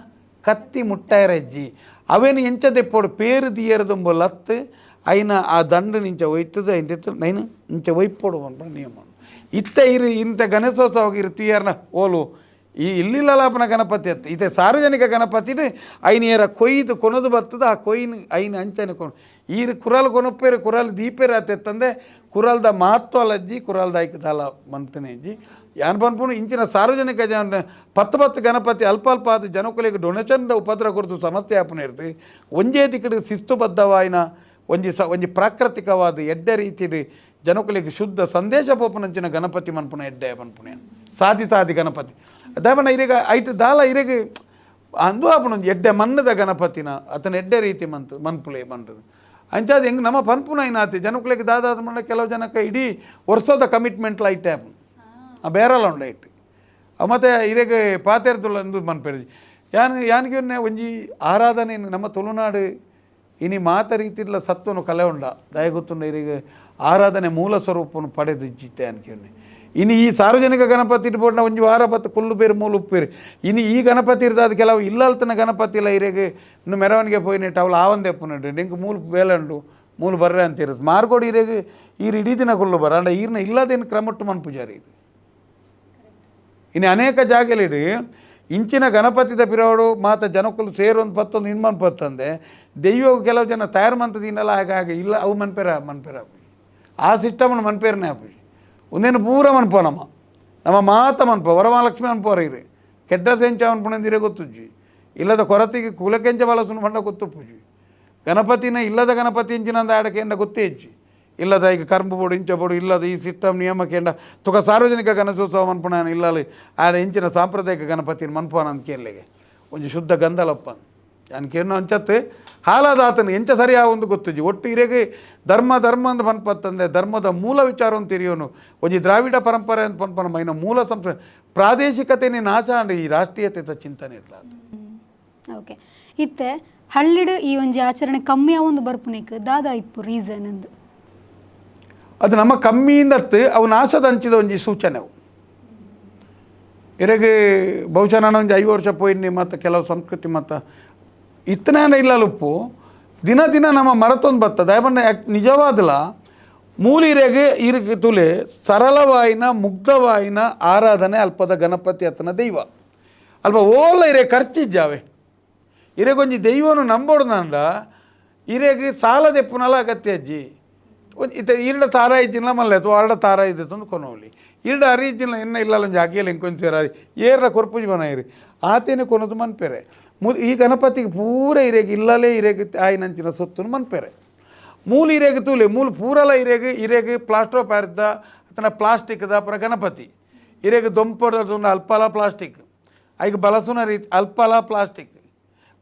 ಕತ್ತಿ ಮುಟ್ಟಾಯರ ಅಜ್ಜಿ ಅವೇನು ಎಂಚ ದೆಪ್ಪೋಡು ಪೇರು ದಿಯರದುಂಬು ಲತ್ತು ಐನ ಆ ದಂಡು ನಿಂಚ ಒಯ್ತದ ಐನ ನೈನು ಇಂಚ ಒಯ್ಪೋಡು ಪನ್ಪುನ ನಿಯಮ ಉಂಡು. ಇತ್ತ ಇರು ಇಂಥ ಗಣೇಶೋತ್ಸವ ಇರು ತುಯರ್ನ ಓಲು ಈ ಇಲ್ಲಿಲ್ಲಲಾಪನ ಗಣಪತಿ ಅತ್ತ ಇತ್ತೆ ಸಾರ್ವಜನಿಕ ಗಣಪತಿನ ಐನ ಏರ ಕೊಯ್ದು ಕೊನದು ಬರ್ತದ ಆ ಕೊಯ್ನು ಐನ ಅಂಚನೆ ಕೊನು ಈರು ಕುರಲ್ ಕೊನಪ್ಪೇರು ಕುರಲ್ ದೀಪೇರು ಆತೆತ್ತಂದೆ ಕುರಲ್ದ ಮಹತ್ವ ಅಜ್ಜಿ ಕುರಲ್ದ ಐಕ್ ದಾಲ ಮಂತನೆ ಅಜ್ಜಿ ಯಾನ್ ಪನ್ಪುನು ಇಂಚಿನ ಸಾರ್ವಜನಿಕ ಜನ ಪತ್ತು ಪತ್ತು ಗಣಪತಿ ಅಲ್ಪ ಅಲ್ಪ ಆದ ಜನಕುಲೆಗ್ ಡೊನೇಷನ್ದ ಉಪದ್ರ ಕೊರ್ದು ಸಮಸ್ಯೆ ಆಪುನ ಇರ್ತು ಒಂಜೇ ದಿಕ್ಕಡು ಶಿಸ್ತುಬದ್ಧವಾಯಿನ ಒಂಜಿ ಒಂಜಿ ಪ್ರಾಕೃತಿಕವಾದ ಎಡ್ಡೆ ರೀತಿಡ್ ಜನಕುಲೆಗ್ ಶುದ್ಧ ಸಂದೇಶ ಪೋಪುನಂಚಿನ ಗಣಪತಿ ಮನ್ಪುನ ಎಡ್ಡೆ ಪನ್ಪುನ ಸಾದಿ ಸಾದಿ ಗಣಪತಿ ದಾಯಪಂಡ ಇರೆಗ್ ಐಟ್ ದಾಲ ಇರೆಗ್ ಅಂದು ಆಪುನ ಒಂಜಿ ಎಡ್ಡೆ ಮಣ್ಣದ ಗಣಪತಿನ ಅತನ ಎಡ್ಡೆ ರೀತಿ ಮಂತು ಮನ್ಪುಲೆ ಪಂಡ್ದು ಅಂಚಾದ್ ಹೆಂಗೆ ನಮ್ಮ ಪನ್ಪುನ ಐನಾತಿ ಜನಕುಲೆಗ್ ದಾದಾದ ಮಂಡ ಕೆಲವು ಜನಕ್ಕೆ ಇಡೀ ವರ್ಷದ ಕಮಿಟ್ಮೆಂಟ್ಲ ಐಟೆ ಆಪುಂಡು ಆ ಬೇರಲ ಉಂಡು ಐಟ್ ಅವು ಮತ್ತೆ ಇರೆಗ್ ಪಾತೆರ್ದುಲ್ಲ ಅಂದು ಮನ್ಪೆರ್ಜಿ ಯಾನ್ ಯಾನ್ಗೆ ಒಂಜಿ ಆರಾಧನೆ ನಮ್ಮ ತುಳುನಾಡು ಇನಿ ಮಾತ ರೀತಿಡ್ಲ ಸತ್ವನು ಕಲೆ ಉಂಡ ದಯಗೊತ್ತುಂಡ ಇರೆಗ್ ಆರಾಧನೆ ಮೂಲ ಸ್ವರೂಪನು ಪಡೆದು ಇಜ್ಜಿತ್ತೆ ಅನ್ಕೆನೆ ಇನ್ನು ಈ ಸಾರ್ವಜನಿಕ ಗಣಪತಿ ಇಟ್ಬೋಡ್ನ ಒಂಜಿ ವಾರ ಪತ್ತು ಕುಲ್ಲು ಬೇರು ಮೂಲು ಉಪ್ಪೇರು ಇನ್ನು ಈ ಗಣಪತಿ ಇರ್ದಾದ ಕೆಲವು ಇಲ್ಲಲ್ತನ ಗಣಪತಿ ಇಲ್ಲ ಇರೆಗ್ ಇನ್ನು ಮೆರವಣಿಗೆ ಪೋಯಿನೆಟ್ ಅವಳು ಆವಂದೆ ಎಪ್ಪುನಂಡು ಎಂಕ್ ಮೂಲು ಬೇಲಂಡು ಮೂಲು ಬರ್ರೆ ಅಂತೀರ ಮಾರ್ಗೋಡು ಇರೆಗ್ ಈರು ಇಡೀ ದಿನ ಕುಲ್ಲು ಬರ ಅಂಡ ಈರ್ನ ಇಲ್ಲದೇನು ಕ್ರಮಟ್ಟು ಮನ್ಪುಜಾರಿ ಇದು. ಇನ್ನು ಅನೇಕ ಜಾಗಲಿಡು ಇಂಚಿನ ಗಣಪತಿದ ಪಿರೋಡು ಮಾತ ಜನಕ್ಕಲು ಸೇರೊಂದು ಪತ್ತೊಂದು ಇನ್ಮನ್ ಪತ್ತಂದೆ ದೆಯ್ಯೋ ಕೆಲವು ಜನ ತಯಾರು ಮಂತದಿನಲ್ಲ ಹಾಗೆ ಹಾಗೆ ಇಲ್ಲ ಅವು ಮನ್ಪೇರ ಮನ್ಪೇರ ಆ ಸಿಸ್ಟಮ್ನ ಮನ್ಪೇರನೇ ಆಪುಜಿ ಒಂದೇನು ಪೂರ ಮನ್ಪೋ ನಮ್ಮ ನಮ್ಮ ಮಾತ ಮನ್ಪೋ ವರಮಹಾಲಕ್ಷ್ಮಿ ಅನ್ಪೋರ ಇರು ಕೆಡ್ಡ ಸೆಂಚ ಅನ್ಪುಣಂದಿರೇ ಗೊತ್ತುಜ್ಜಿ ಇಲ್ಲದ ಕೊರತಿಗೆ ಕುಲಕೆಂಚ ಬಲಸುನ ಬಂಡ ಗೊತ್ತುಪ್ಪುಜಿ ಗಣಪತಿನ ಇಲ್ಲದ ಗಣಪತಿ ಇಂಚಿನಂದ ಆಡಕೆಂಡ ಗೊತ್ತೇ ಇಜ್ಜಿ ಇಲ್ಲದ ಈಗ ಕರ್ಂಬು ಬೋಡು ಇಂಚ ಬೋಡು ಇಲ್ಲದ ಈ ಸಿಸ್ಟಮ್ ನಿಯಮಕ್ಕೆಂಡ ತುಕ ಸಾರ್ವಜನಿಕ ಗಣೇಶೋತ್ಸವ ಮನ್ಪುಣ ಇಲ್ಲಲ್ಲಿ ಆಡ ಇಂಚಿನ ಸಾಂಪ್ರದಾಯಿಕ ಗಣಪತಿನ ಮನ್ಪುವನ ಅಂತ ಕೇಳಲಿಗೆ ಒಂಜಿ ಶುದ್ಧ ಗಂಧಲಪ್ಪ ಅನ್ಕೇನು ಅಂಚತ್ತು ಹಾಲಾದಾತನ ಎಂಚ ಸರಿ ಒಂದು ಗೊತ್ತುಜಿ ಒಟ್ಟು ಇರೆಗೆ ಧರ್ಮ ಧರ್ಮ ಅಂತ ಪನ್ಪತ್ತಂದೆ ಧರ್ಮದ ಮೂಲ ವಿಚಾರ ಅಂತ ತಿರಿಯೋನು ಒಂಜಿ ದ್ರಾವಿಡ ಪರಂಪರೆ ಅಂತ ಪನ್ಪನ ಮೈನ ಮೂಲ ಸಂಸ್ಕೃತಿ ಪ್ರಾದೇಶಿಕತೆನೇ ನಾಶ ಅಂಡ್ ಈ ರಾಷ್ಟ್ರೀಯತೆ ಚಿಂತನೆ ಇರ್ಲ ಓಕೆ ಇತ್ತೆ ಹಳ್ಳಿಡು ಈ ಒಂಜಿ ಆಚರಣೆ ಕಮ್ಮಿ ಆವೊಂದು ಬರ್ಪುನೆಕ್ ದಾದಾ ಇಪ್ಪು ರೀಸನ್ ಅಂದು ಅದು ನಮ್ಮ ಕಮ್ಮಿಯಿಂದತ್ತು ಅವು ನಾಶದ ಹಂಚಿದ ಒಂಜಿ ಸೂಚನೆ ಅವು ಇರೆಗೆ ಬಹುಶಃ ನಾನು ಒಂಜಿ 5 ವರ್ಷ ಪೋಯಿನಿ ಮತ್ತು ಕೆಲವು ಸಂಸ್ಕೃತಿ ಮತ್ತು ಇತ್ತನಾನ ಇಲ್ಲ ಉಪ್ಪು ದಿನ ದಿನ ನಮ್ಮ ಮರತೊಂದು ಬರ್ತದೆ ದಯಪಂಡ ನಿಜವಾದಲ ಮೂಲಿರೆಗೆ ಇರಿಗೆ ತುಲೆ ಸರಳವಾಯಿನ ಮುಗ್ಧವಾಯಿನ ಆರಾಧನೆ ಅಲ್ಪದ ಗಣಪತಿ ಅತನ ದೈವ ಅಲ್ಪ ಓಲ ಇರೆ ಖರ್ಚಿಜ್ಜಾವೆ ಇರೆಗೊಂಜಿ ದೈವನು ನಂಬೋಡ್ನಂಡ ಇರೆಗೆ ಸಾಲ ದೆಪ್ಪುನಲ ಅಗತ್ಯ ಅಜ್ಜಿ ಒಂಜಿ ಇತ್ತೆ ಈರ್ಡ ತಾರ ಇಜ್ಜಿಲ್ಲ ಮಲ್ಲೆ ಅಥವಾ ಅರಡ ತಾರ ಇದ್ದೆ ಕೊನೋಲಿ ಈರ್ಡ ಅರಿ ಇಜ್ಜಿಲ್ಲ ಇನ್ನ ಇಲ್ಲ ಒಂಜಿ ಅಗಿಯಲ್ಲ ಇಂಕೊಂಚ ಏರ್ಲ ಕೊರ್ಪುಜಿ ಬನ ಇರಿ ಆತೇನೆ ಕೊನದು ಮನ್ಪೆರೆ ಈ ಗಣಪತಿಗೆ ಪೂರ ಇರೆಗೆ ಇಲ್ಲಲೇ ಇರೆಗೆ ಆಯಿನಂಚಿನ ಸೊತ್ತುನು ಮನ್ಪೆರೆ ಮೂಲು ಇರೆಗೆ ತೂಲೆ ಮೂಲು ಪೂರಲ ಇರೆಗೆ ಇರೆಗೆ ಪ್ಲಾಸ್ಟರ್ ಆಫ್ ಪ್ಯಾರಿಸ್ದ ಅಥವಾ ಪ್ಲಾಸ್ಟಿಕ್ದ ಪುರ ಗಣಪತಿ ಇರೆಗೆ ದೊಂಪದ ಅಲ್ಪಲ ಪ್ಲಾಸ್ಟಿಕ್ ಐಕ್ ಬಲಸುನ ರೀತಿ ಅಲ್ಪಲ ಪ್ಲಾಸ್ಟಿಕ್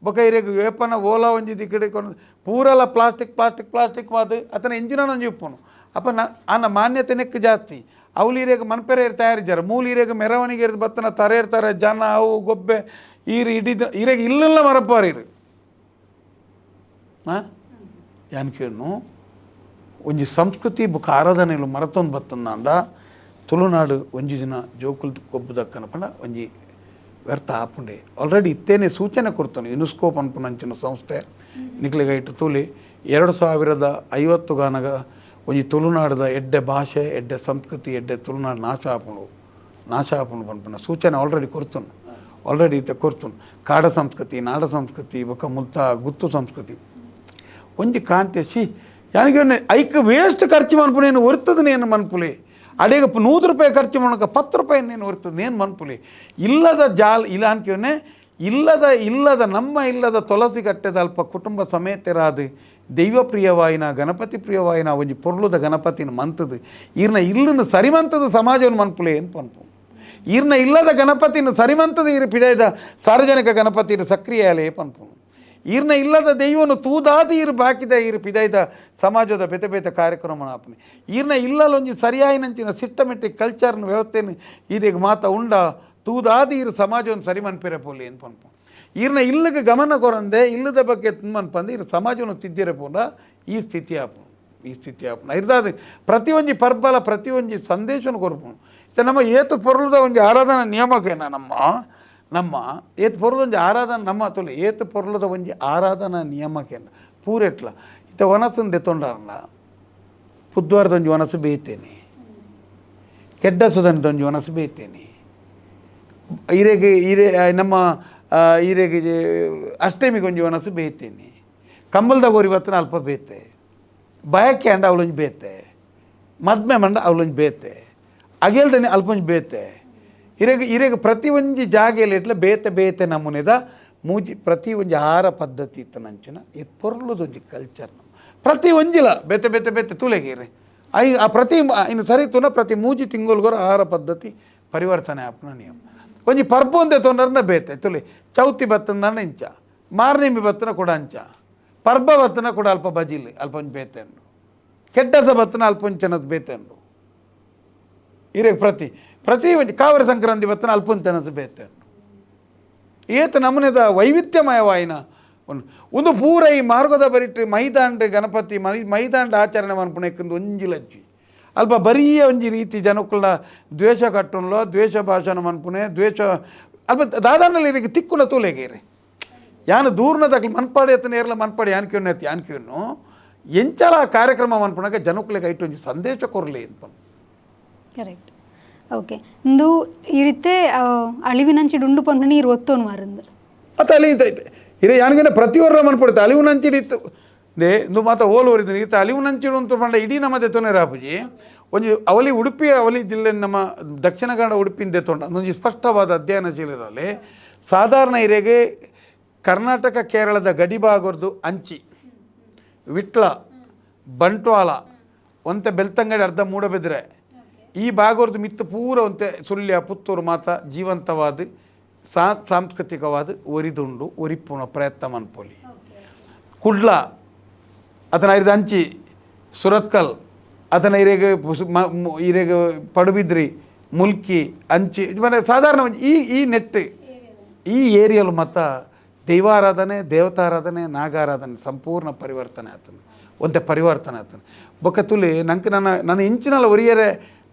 ಬೊಕ ಇರೆಗ್ ವೇಪನ ಓಲಾ ಒಂಜಿ ದಿಕ್ಕಡೆ ಕೊನು ಪೂರಲ plastic plastic plastic ಮಾತು ಅತನ ಇಂಜಿನ ಒಂಜಿ ಉಪ್ಪುನು ಅಪ್ಪ ನ ಆನ ಮಾನ್ಯತೆ ನೆಕ್ ಜಾಸ್ತಿ ಅವ್ಲು ಇರೆಗ್ ಮನ್ಪೆರೆ ತಯಾರಿದ್ದಾರೆ ಮೂಲು ಇರೆಗ್ ಮೆರವಣಿಗೆ ಇರ್ದು ಬತ್ತನ ತರೆ ಇರ್ತಾರೆ ಜನ ಅವು ಗೊಬ್ಬೆ ಈರು ಇಡೀ ಇರೆಗ್ ಇಲ್ಲೆಲ್ಲ ಮರಪಾರು ಇರು ಹಾಂ ಯಾನ್ಕೇನು ಒಂಜಿ ಸಂಸ್ಕೃತಿ ಬೊಕ ಆರಾಧನೆಲು ಮರತೊಂದು ಬತ್ತಂದಾಂಡ ತುಳುನಾಡು ಒಂಜಿ ದಿನ ಜೋಕುಲ್ ಗೊಬ್ಬುದಕ್ಕನ ಪಂಡ ಒಂಜಿ ವ್ಯರ್ಥ ಆಪುಂಡೆ. ಆಲ್ರೆಡಿ ಇತ್ತೇನೆ ಸೂಚನೆ ಕೊಡ್ತಾನೆ ಯುನೆಸ್ಕೋ ಪನ್ಪುನಂಚಿನ ಸಂಸ್ಥೆ. ನಿಕ್ಲೆಗ ಇಟ್ಟು ತೂಲಿ, 2050 ಗಾನಗ ಒಂಜಿ ತುಳುನಾಡದ ಎಡ್ಡೆ ಭಾಷೆ, ಎಡ್ಡೆ ಸಂಸ್ಕೃತಿ, ಎಡ್ಡೆ ತುಳುನಾಡು ನಾಶ ಆಪುಂಡು, ನಾಶ ಆಪುಂಡು ಪನ್ಪುನ ಸೂಚನೆ ಆಲ್ರೆಡಿ ಕೊರ್ತುಂಡು, ಆಲ್ರೆಡಿ ಇತ್ತೆ ಕೊರ್ತುಂಡು. ಕಾಡ ಸಂಸ್ಕೃತಿ, ನಾಡ ಸಂಸ್ಕೃತಿ, ಬೊಕ್ಕ ಮುಲ್ತ ಗುತ್ತು ಸಂಸ್ಕೃತಿ ಒಂಜಿ ಕಾಂತೆ she ಯಾನಿಗೆ ಐಕ್ ವೇಸ್ಟ್ ಖರ್ಚು ಮನ್ಪುನೇನು ಒರ್ತದ ನೇನು ಮನ್ಪುಲೆ. ಅಡೇಗ 100 ರೂಪಾಯಿ ಖರ್ಚು ಮಾಡೋಕೆ 10 ರೂಪಾಯಿ ನೇನು ಒರ್ತದ ನೇನು ಮನ್ಪುಲೆ. ಇಲ್ಲದ ಜಾಲ್ ಇಲ್ಲ ಅನ್ಕಿವನೆ, ಇಲ್ಲದ ಇಲ್ಲದ ನಮ್ಮ ಇಲ್ಲದ ತುಳಸಿ ಕಟ್ಟೆದ ಅಲ್ಪ ಕುಟುಂಬ ಸಮೇತರಾದ ದೈವ ಪ್ರಿಯವಾಯಿನ, ಗಣಪತಿ ಪ್ರಿಯವಾಯಿನ ಒಂಜಿ ಪೊರ್ಲುದ ಗಣಪತಿನ ಮಂತದು ಈರ್ನ ಇಲ್ಲನ ಸರಿಮಂತದ ಸಮಾಜವನ್ನು ಮನ್ಪುಲೆ ಏನು ಪನ್ಪು. ಈರ್ನ ಇಲ್ಲದ ಗಣಪತಿನ ಸರಿಮಂತದ ಈರು ಪಿದಾಯ್ದ ಸಾರ್ವಜನಿಕ ಗಣಪತಿ ಸಕ್ರಿಯ ಅಲೆ ಪನ್ಪು. ಈರ್ನ ಇಲ್ಲದ ದೈವನು ತೂದಾದ ಈರು ಬಾಕಿದ ಈರು ಪಿದಾಯ್ದ ಸಮಾಜದ ಬೇತೆ ಬೇತೆ ಕಾರ್ಯಕ್ರಮ ಆಪನೆ. ಈರ್ನ ಇಲ್ಲಲೊಂಜಿ ಸರಿಯಾಯಿನಂಚಿನ ಸಿಸ್ಟಮೆಟಿಕ್ ಕಲ್ಚರ್ನ ವ್ಯವಸ್ಥೆನ ಈರೆಗ್ ಮಾತ ಉಂಡ ತೂದಾದ ಈರು ಸಮಾಜವನ್ನು ಸರಿ ಮನ್ಪಿರ ಪೋಲಿ ಏನು ಪನ್ಪು. ಈರ್ನ ಇಲ್ಲಗೆ ಗಮನ ಕೊರಂದೆ ಇಲ್ಲದ ಬಗ್ಗೆ ಮನ್ಪಂದೆ ಈರು ಸಮಾಜವನ್ನು ತಿದ್ದಿರ ಪೋಂಡ ಈ ಸ್ಥಿತಿ ಆಪು, ಈ ಸ್ಥಿತಿ ಆಪು. ಇರ್ದಾದ ಪ್ರತಿಯೊಂಜಿ ಪರ್ಬಲ ಪ್ರತಿಯೊಂಜಿ ಸಂದೇಶನ ಕೊರ್ಪುಂಡು. ಇತ್ತೆ ನಮ್ಮ ಏತು ಪೊರ್ಲುದ ಒಂಜಿ ಆರಾಧನಾ ನಿಯಮಕೇನ ನಮ್ಮ ನಮ್ಮ ಏತ್ ಪೊರ್ಲುದ ಒಂಜಿ ಆರಾಧನಾ ನಮ್ಮ ತುಲೆ ಏತು ಪೊರ್ಲುದ ಒಂಜಿ ಆರಾಧನಾ ನಿಯಮಕೇನ ಪೂರೆಟ್ಲ. ಇತ್ತೆ ವನಸುನ್ ದೆತ್ತೊಂಡಾರಲ್ಲ, ಪುದ್ವಾರದ ಒಂಜಿ ವನಸು ಬೇಯ್ತೇನೆ, ಕೆಡ್ಡಸದಂತ ಒಂಜಿ ವನಸು ಬೇಯ್ತೇನೆ, ಈರೆಗೆ ಈರೆ ನಮ್ಮ ಈರೆಗೆ ಅಷ್ಟಮಿಗೆ ಒಂಜಿ ವನಸು ಬೇಯ್ತೇನೆ, ಕಂಬಲ್ದ ಗೋರಿ ಬತ್ತನ ಅಲ್ಪ ಬೇತೆ, ಬಯಕೆ ಅಂಡ ಅವಳೊಂಜಿ ಬೇತೆ, ಮದ್ಮೆ ಮಂಡ ಅವಳೊಂಜಿ ಬೇತೆ, ಅಗೇಲ್ದನೆ ಅಲ್ಪೊಂಜಿ ಬೇತೆ. ಇರೆಗ್ ಇರೆಗ್ ಪ್ರತಿ ಒಂಜಿ ಜಾಗೆಯಲ್ಲಿ ಇಟ್ಲ ಬೇತೆ ಬೇತೆ ನಮೂನೆದ ಮೂಜಿ ಪ್ರತಿ ಒಂಜಿ ಆಹಾರ ಪದ್ಧತಿ ಇತ್ತು ನಂಚಿನ. ಈ ಪೊರ್ಲುದೊಂಜಿ ಕಲ್ಚರ್ ಪ್ರತಿ ಒಂಜಿಲ ಬೇತೆ ಬೇತೆ ಬೇತೆ ತೂಲೆಗೇರಿ. I ಆ ಪ್ರತಿ ಇನ್ನು ಸರಿ ತುನ ಪ್ರತಿ ಮೂಜಿ ತಿಂಗಳುಗೋರ ಆಹಾರ ಪದ್ಧತಿ ಪರಿವರ್ತನೆ ಆಪುನ ನಿಯಮ. ಒಂಜಿ ಪರ್ಬ ಒಂದೆ ತೊಂದರ್ನ ಬೇತೆ ತುಲಿ. ಚೌತಿ ಬತ್ತಂದಣ್ಣ ಇಂಚ, ಮಾರ್ನಿಮಿ ಬತ್ತನ ಕೂಡ ಅಂಚ, ಪರ್ಬ ಬತ್ತನ ಕೂಡ ಅಲ್ಪ ಬಜಿಲ್ ಅಲ್ಪ ಒಂಜಿ ಬೇತೆ ಉಂಡು, ಕೆಡ್ಡಸ ಬತ್ತನ ಅಲ್ಪ ಒಂಜಿ ಚೆನ್ನದ ಬೇತೆ ಉಂಡು. ಇರೆಗ್ ಪ್ರತಿ ಪ್ರತಿ ಒಂಜಿ ಕಾವರ ಸಂಕ್ರಾಂತಿ ಬತ್ತನ ಅಲ್ಪ ಒಂಜಿ ತೆನಸು ಬೇತೆ ಉಂಡು. ಏತ ನಮೂನೆದ ವೈವಿಧ್ಯಮಯವಾಯಿನ ಒಂದು ಒಂದು ಪೂರ ಈ ಮಾರ್ಗದ ಬರಿಟ್ ಮೈದಾಂಡ್ ಗಣಪತಿ ಮೈ ಮೈದಾಂಡ್ ಆಚರಣೆ ಮನ್ಪುಣೆಕ್ಕೊಂದು ಒಂಜಿ ಲಜ್ಜಿ. ಅಲ್ಪ ಬರಿಯ ಒಂಜಿ ರೀತಿ ಜನಕ್ಕುಲ್ನ ದ್ವೇಷ ಕಟ್ಟುನ್ಲೋ, ದ್ವೇಷ ಭಾಷಣ ಮನ್ಪುನೆ, ದ್ವೇಷ ಅಲ್ಪ ದಾದಾನಲ್ಲಿ ಇರಿಗೆ ತಿಕ್ಕುನ ತೂಲೆಗೇರಿ. ಯಾನು ದೂರ್ನ ತಕ್ಲು ಮನ್ಪಾಡಿ ಎತ್ತನ ಏರ್ಲ ಮನ್ಪಾಡಿ ಯಾನ್ಕಿಯನ್ನು ಎತ್ತಿ ಯಾನ್ಕಿಯನ್ನು ಎಂಚಲ ಕಾರ್ಯಕ್ರಮ ಮನ್ಪುಣಗ ಜನಕ್ಕುಲೆಗ್ ಐಟ್ ಒಂಜಿ ಸಂದೇಶ ಕೊರ್ಲಿ ಅಂತ. Correct, okay. ಇಂದು ಈ ರೀತಿ ಅಳಿವಿನಂಚಿ ಡುಂಡು ಪನ್ಪುನ ನೀರು ಒತ್ತೋನು ಮಾರಂದು. ಮತ್ತು ಅಲ್ಲಿ ಇರೆ ಯಾನಿಗೆ ಪ್ರತಿಯೊರ್ರ ಮನ್ಪಡುತ್ತೆ ಅಲಿವು ನಂಚಿಡಿ ಇತ್ತು they ಇಂದು ಮಾತ ಓಲು ಒರಿದು ಈತ ಅಲಿವು ನಂಚಿಡು ಅಂತ ಪಂಡ ಇಡೀ ನಮ್ಮ ದೆತ್ತೊನೆ ರಾಪುಜಿ. ಒಂಜಿ ಅವಲಿ ಉಡುಪಿ ಅವಲಿ ಜಿಲ್ಲೆ, ನಮ್ಮ ದಕ್ಷಿಣ ಕನ್ನಡ ಉಡುಪಿನ ದೆತ್ತೊಂಡ ಒಂಜಿ ಸ್ಪಷ್ಟವಾದ ಅಧ್ಯಯನ ಚೀಲದಲ್ಲಿ ಸಾಧಾರಣ ಇರೆಗೆ ಕರ್ನಾಟಕ ಕೇರಳದ ಗಡಿಭಾಗದ್ದು ಅಂಚಿ, ವಿಟ್ಲ, ಬಂಟ್ವಾಳ, ಒಂತೆ ಬೆಳ್ತಂಗಡಿ, ಅರ್ಧ ಮೂಡಬಿದ್ರೆ ಈ ಭಾಗವ್ರದ್ದು ಮಿತ್ತು ಪೂರ ಒಂತೆ ಸುಳ್ಯ, ಪುತ್ತೂರು ಮಾತ ಜೀವಂತವಾದ ಸಾಂಸ್ಕೃತಿಕವಾದ ಒರಿದುಂಡು, ಒರಿಪುನ ಪ್ರಯತ್ನ ಮನ್ಪೊಲಿ. ಕುಡ್ಲ ಅತನ ಐದು ಅಂಚಿ ಸುರತ್ಕಲ್ ಅತನ ಇರೆಗ್ ಇರೆಗ್ ಪಡುಬಿದ್ರಿ, ಮುಲ್ಕಿ ಅಂಚಿ ಮನೆ ಸಾಧಾರಣ ಒಂಜಿ ಈ ಈ ನೆಟ್ ಈ ಏರಿಯಲ್ ಮತ್ತ ದೈವಾರಾಧನೆ, ದೇವತಾರಾಧನೆ, ನಾಗಾರಾಧನೆ ಸಂಪೂರ್ಣ ಪರಿವರ್ತನೆ ಆತನ, ಒಂತೆ ಪರಿವರ್ತನೆ ಆತನ. ಬೊಕ್ಕ ತುಲಿ ನಂಗೆ ನನ್ನ ನನ್ನ ಇಂಚಿನಲ್ಲ ಒರಿಯರೆ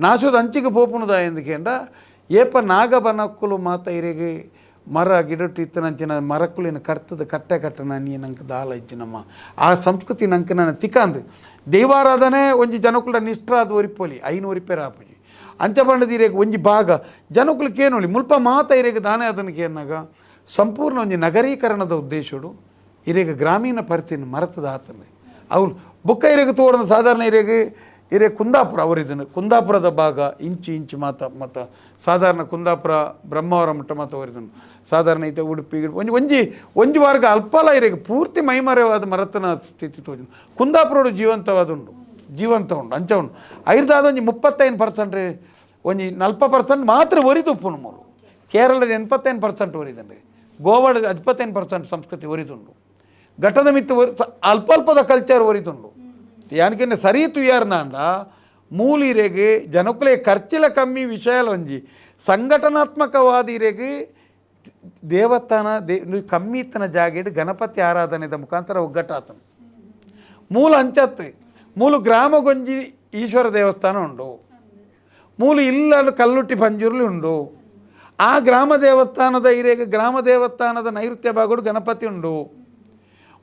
ನಾಶೋದ ಅಂಚಿಗೆ ಪೋಪುನುದ ಎಂದುಕೇಂಡ ಏಪ ನಾಗಬನಕ್ಕುಲು ಮಾತ ಇರೆಗೆ ಮರ ಗಿಡಟ್ಟು ಇತ್ತನಂಚಿನ ಮರಕ್ಕುಲಿನ ಕರ್ತದ ಕಟ್ಟೆ ಕಟ್ಟನ ನೀ ನಂಗೆ ದಾಲ ಇಜ್ಜಿ. ನಮ್ಮ ಆ ಸಂಸ್ಕೃತಿ ನಂಗೆ ನನ್ನ ತಿಕ್ಕಂದು ದೈವಾರಾಧನೆ ಒಂಜಿ ಜನಕುಲ ನಿಷ್ಠಾದ ಒರಿಪೊಲಿ ಐನು ಒರಿಪೇರ ಆಪುಜಿ. ಅಂಚ ಪಂಡದ ಇರೆಗ್ ಒಂಜಿ ಭಾಗ ಜನಕುಲು ಕೇನೊಲಿ ಮುಲ್ಪ ಮಾತ ಇರೆಗ್ ದಾನೆ ಅದನ್ನು ಕೇನಾಗ ಸಂಪೂರ್ಣ ಒಂಜಿ ನಗರೀಕರಣದ ಉದ್ದೇಶಡು ಇರೆಗ್ ಗ್ರಾಮೀಣ ಪರಿಸ್ಥಿತಿ ಮರೆತದ ಆತಂದೆ ಅವ್ರು. ಬೊಕ್ಕ ಇರೆಗ್ ತೋಡನ ಸಾಧಾರಣ ಇರೆಗ್ ಇರೆ ಕುಂದಾಪುರ ಅವರಿದ್ದನು ಕುಂದಾಪುರದ ಭಾಗ ಇಂಚಿ ಇಂಚಿ ಮಾತ ಮತ ಸಾಧಾರಣ ಕುಂದಾಪುರ ಬ್ರಹ್ಮಾವರ ಮಟ್ಟ ಮಾತ ಅವರಿದ್ದನು ಸಾಧಾರಣ ಐತೆ. ಉಡುಪಿ ಒಂಜಿ ಒಂಜಿ ಒಂಜಿ ವಾರ್ಗ ಅಲ್ಪಲ ಇರೆಗ್ ಪೂರ್ತಿ ಮೈಮರೆವಾದ ಮರತನ ಸ್ಥಿತಿ ತೋಜು. ಕುಂದಾಪುರಡು ಜೀವಂತವಾದ ಉಂಡು, ಜೀವಂತ ಉಂಡು, ಅಂಚ ಉಂಡು. ಐರ್ದಾದ ಒಂಜಿ 35%, ಒಂಜಿ 40% ಮಾತ್ರ ಒರಿದು ಉಪ್ಪುನು ಮೂಲು. ಕೇರಳದ 85% ಒರಿದಂಡೆ, ಗೋವಾದ 25% ಸಂಸ್ಕೃತಿ ಒರಿದುಂಡು. ಘಟ್ಟದ ಮಿತ್ತು ಒರಿ ಅಲ್ಪ ಅಲ್ಪದ ಕಲ್ಚರ್ ಒರಿದುಂಡು. ಯಾನಿಕೆನೆ ಸರಿ ತುಯಾರ್ನಾಂಡ ಮೂಲಿರೆಗ್ ಜನಕುಲೆ ಖರ್ಚಿಲ ಕಮ್ಮಿ ವಿಷಯ ಒಂಜಿ ಸಂಘಟನಾತ್ಮಕವಾದ ಇರೆಗ್ ದೇವಸ್ಥಾನ they ಕಮ್ಮಿತ್ತನ ಜಾಗೆಡ್ ಗಣಪತಿ ಆರಾಧನೆದ ಮುಖಾಂತರ ಒಗ್ಗಟ್ಟಾತನು. ಮೂಲ ಅಂಚತ್ತು ಮೂಲು ಗ್ರಾಮಗೊಂಜಿ ಈಶ್ವರ ದೇವಸ್ಥಾನ ಉಂಡು. ಮೂಲು ಇಲ್ಲಲು ಕಲ್ಲುಟ್ಟಿ ಪಂಜುರ್ಲಿ ಉಂಡು. ಆ ಗ್ರಾಮ ದೇವಸ್ಥಾನದ ಹಿರಿಯ ಗ್ರಾಮ ದೇವಸ್ಥಾನದ ನೈಋತ್ಯ ಭಾಗಡು ಗಣಪತಿ ಉಂಡು.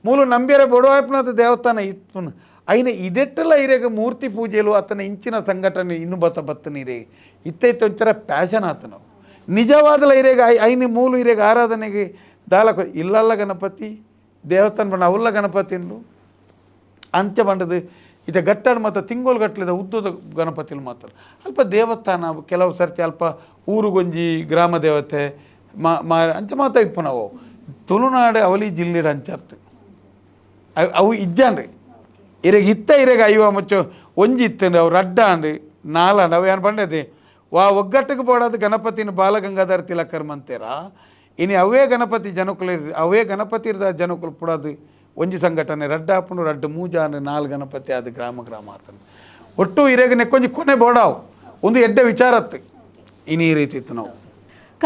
ಮೂಲು ನಂಬ್ಯರೆ ಬೊಡವಾಯ್ಪನಾಥ ದೇವಸ್ಥಾನ ಇತ್ತು. ಐನ ಇದೆಟ್ಟೆಲ್ಲ ಹಿರಿಯಗ ಮೂರ್ತಿ ಪೂಜೆಲು ಆತನ ಇಂಚಿನ ಸಂಘಟನೆ ಇನ್ನು ಬತ್ತ ಬತ್ತನ ಹಿರಿಯ ಇತ್ತೈತೆ ಒಂಥರ ಪ್ಯಾಷನ್ ಆತನ ನಿಜವಾದಲ ಹಿರಿಯಗ ಐನ ಮೂಲು ಹಿರಿಯಗ ಆರಾಧನೆಗೆ ದಾಲಕ ಇಲ್ಲಲ್ಲ ಗಣಪತಿ ದೇವಸ್ಥಾನ ಬಣ್ಣ ಅವಲ್ಲ ಗಣಪತಿ ಉಂಡು ಅಂಚೆ ಬಂಡದು ಇತ ಗಟ್ಟಾಡು ಮಾತ್ರ ತಿಂಗೋಲು ಗಟ್ಟಲಿದ ಉದ್ದದ ಗಣಪತಿಲು ಮಾತ್ರ ಅಲ್ಪ ದೇವಸ್ಥಾನ ಕೆಲವು ಸರ್ತಿ ಅಲ್ಪ ಊರುಗೊಂಜಿ ಗ್ರಾಮ ದೇವತೆ ಮಾ ಅಂಚೆ ಮಾತ್ರ ಇಪ್ಪು ನಾವು ತುಳುನಾಡು ಅವಲಿ ಜಿಲ್ಲೆಡ್ ಅಂಚತ್ತು ಅವು ಇಜ್ಜಾನ್ರಿ ಇರೆಗ್ ಇತ್ತ ಇರೆಗ್ ಐವ ಮುಚ್ಚು ಒಂಜಿ ಇತ್ತಂಡು ಅವು ರಡ್ಡಾಂಡು ನಾಲಾಂಡು ಅವು ಏನು ಪಂಡದೆ ವಾ ಒಗ್ಗಟ್ಟಿಗೆ ಬೋಡಾದ ಗಣಪತಿನ ಬಾಲಗಂಗಾಧರ ತಿಲಕರ್ ಮಂತೇರ ಇನಿ ಅವೇ ಗಣಪತಿ ಜನಕುಲು ಅವೇ ಗಣಪತಿ ಇರ್ದ ಜನಕುಲು ಪುಡಾದು ಒಂಜಿ ಸಂಘಟನೆ ರಡ್ಡ ಆಪುಂಡು ರಡ್ಡು ಮೂಜಾನು ನಾಲ್ ಗಣಪತಿ ಅದು ಗ್ರಾಮ ಗ್ರಾಮ ಆತನ ಒಟ್ಟು ಇರೆಗ್ ನೆಕ್ಕೊಂಜಿ ಕೊನೆ ಬೋಡಾವು ಒಂದು ಎಡ್ಡೆ ವಿಚಾರತ್ತು ಇನಿ ಈ ರೀತಿ ಇತ್ತು ನಾವು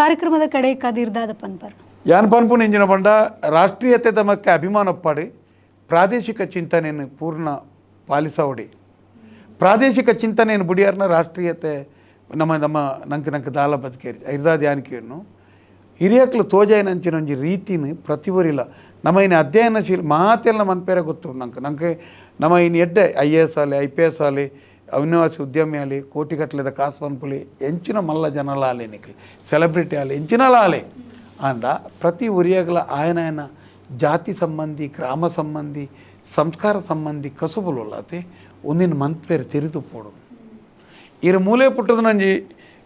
ಕಾರ್ಯಕ್ರಮದ ಕಡೆ ಕದಿರ್ದಾದ ಪನ್ಪರ್ ಯಾನ್ ಪನ್ಪುನ ಇಂಜಿನ ಪಂಡ ರಾಷ್ಟ್ರೀಯತೆ ತಮಕ್ಕೆ ಅಭಿಮಾನೊಪ್ಪಾಡಿ ಪ್ರಾದೇಶಿಕ ಚಿಂತನೆಯನ್ನು ಪೂರ್ಣ ಪಾಲಿಸವಡಿ. ಪ್ರಾದೇಶಿಕ ಚಿಂತನೆಯನ್ನು ಬುಡಿಯಾರ್ನ ರಾಷ್ಟ್ರೀಯತೆ ನಮ್ಮ ನಮ್ಮ ನಂಗೆ ನಂಗೆ ದಾಲ ಬದುಕೇರಿ ಐರ್ದಾ ಧ್ಯಾನಿಕೆಯನ್ನು ಹಿರಿಯಕ್ಲು ತೋಜಾಯಿನಂಚಿನ ಒಂಜಿ ರೀತಿನ ಪ್ರತಿವರಿಲ್ಲ. ನಮ್ಮ ಇನ್ನು ಅಧ್ಯಯನಶೀಲ ಮಾತೆಲ್ಲ ಮನ್ಪೇರೆ ಗೊತ್ತು ನಂಗೆ ನಂಗೆ ನಮ್ಮ ಇನ್ನು ಎಡ್ಡೆ IAS ಆಲಿ IPS ಆಲಿ ಅವಿನಾಶಿ ಉದ್ಯಮಿ ಆಲಿ ಕೋಟಿಗಟ್ಟಲೆದ ಕಾಸು ಪನ್ಪುಲಿ ಎಂಚಿನ ಮಲ್ಲ ಜನಲ ಆಲಿ ನಿಕ್ಲಿ ಸೆಲೆಬ್ರಿಟಿ ಆಲಿ ಎಂಚಿನಲ ಆಲಿ ಅಂಡ ಪ್ರತಿ ಉರಿಯಾಗಲ ಆಯನ ಜಾತಿ ಸಂಬಂಧಿ ಗ್ರಾಮ ಸಂಬಂಧಿ ಸಂಸ್ಕಾರ ಸಂಬಂಧಿ ಕಸುಬುಲುಲ್ಲಾತೆ ಒಂದಿನ ಮನ್ಪೇರು ತೆರಿದು ಪೋಡು. ಇರು ಮೂಲೆ ಪುಟ್ಟದ ನಂಜಿ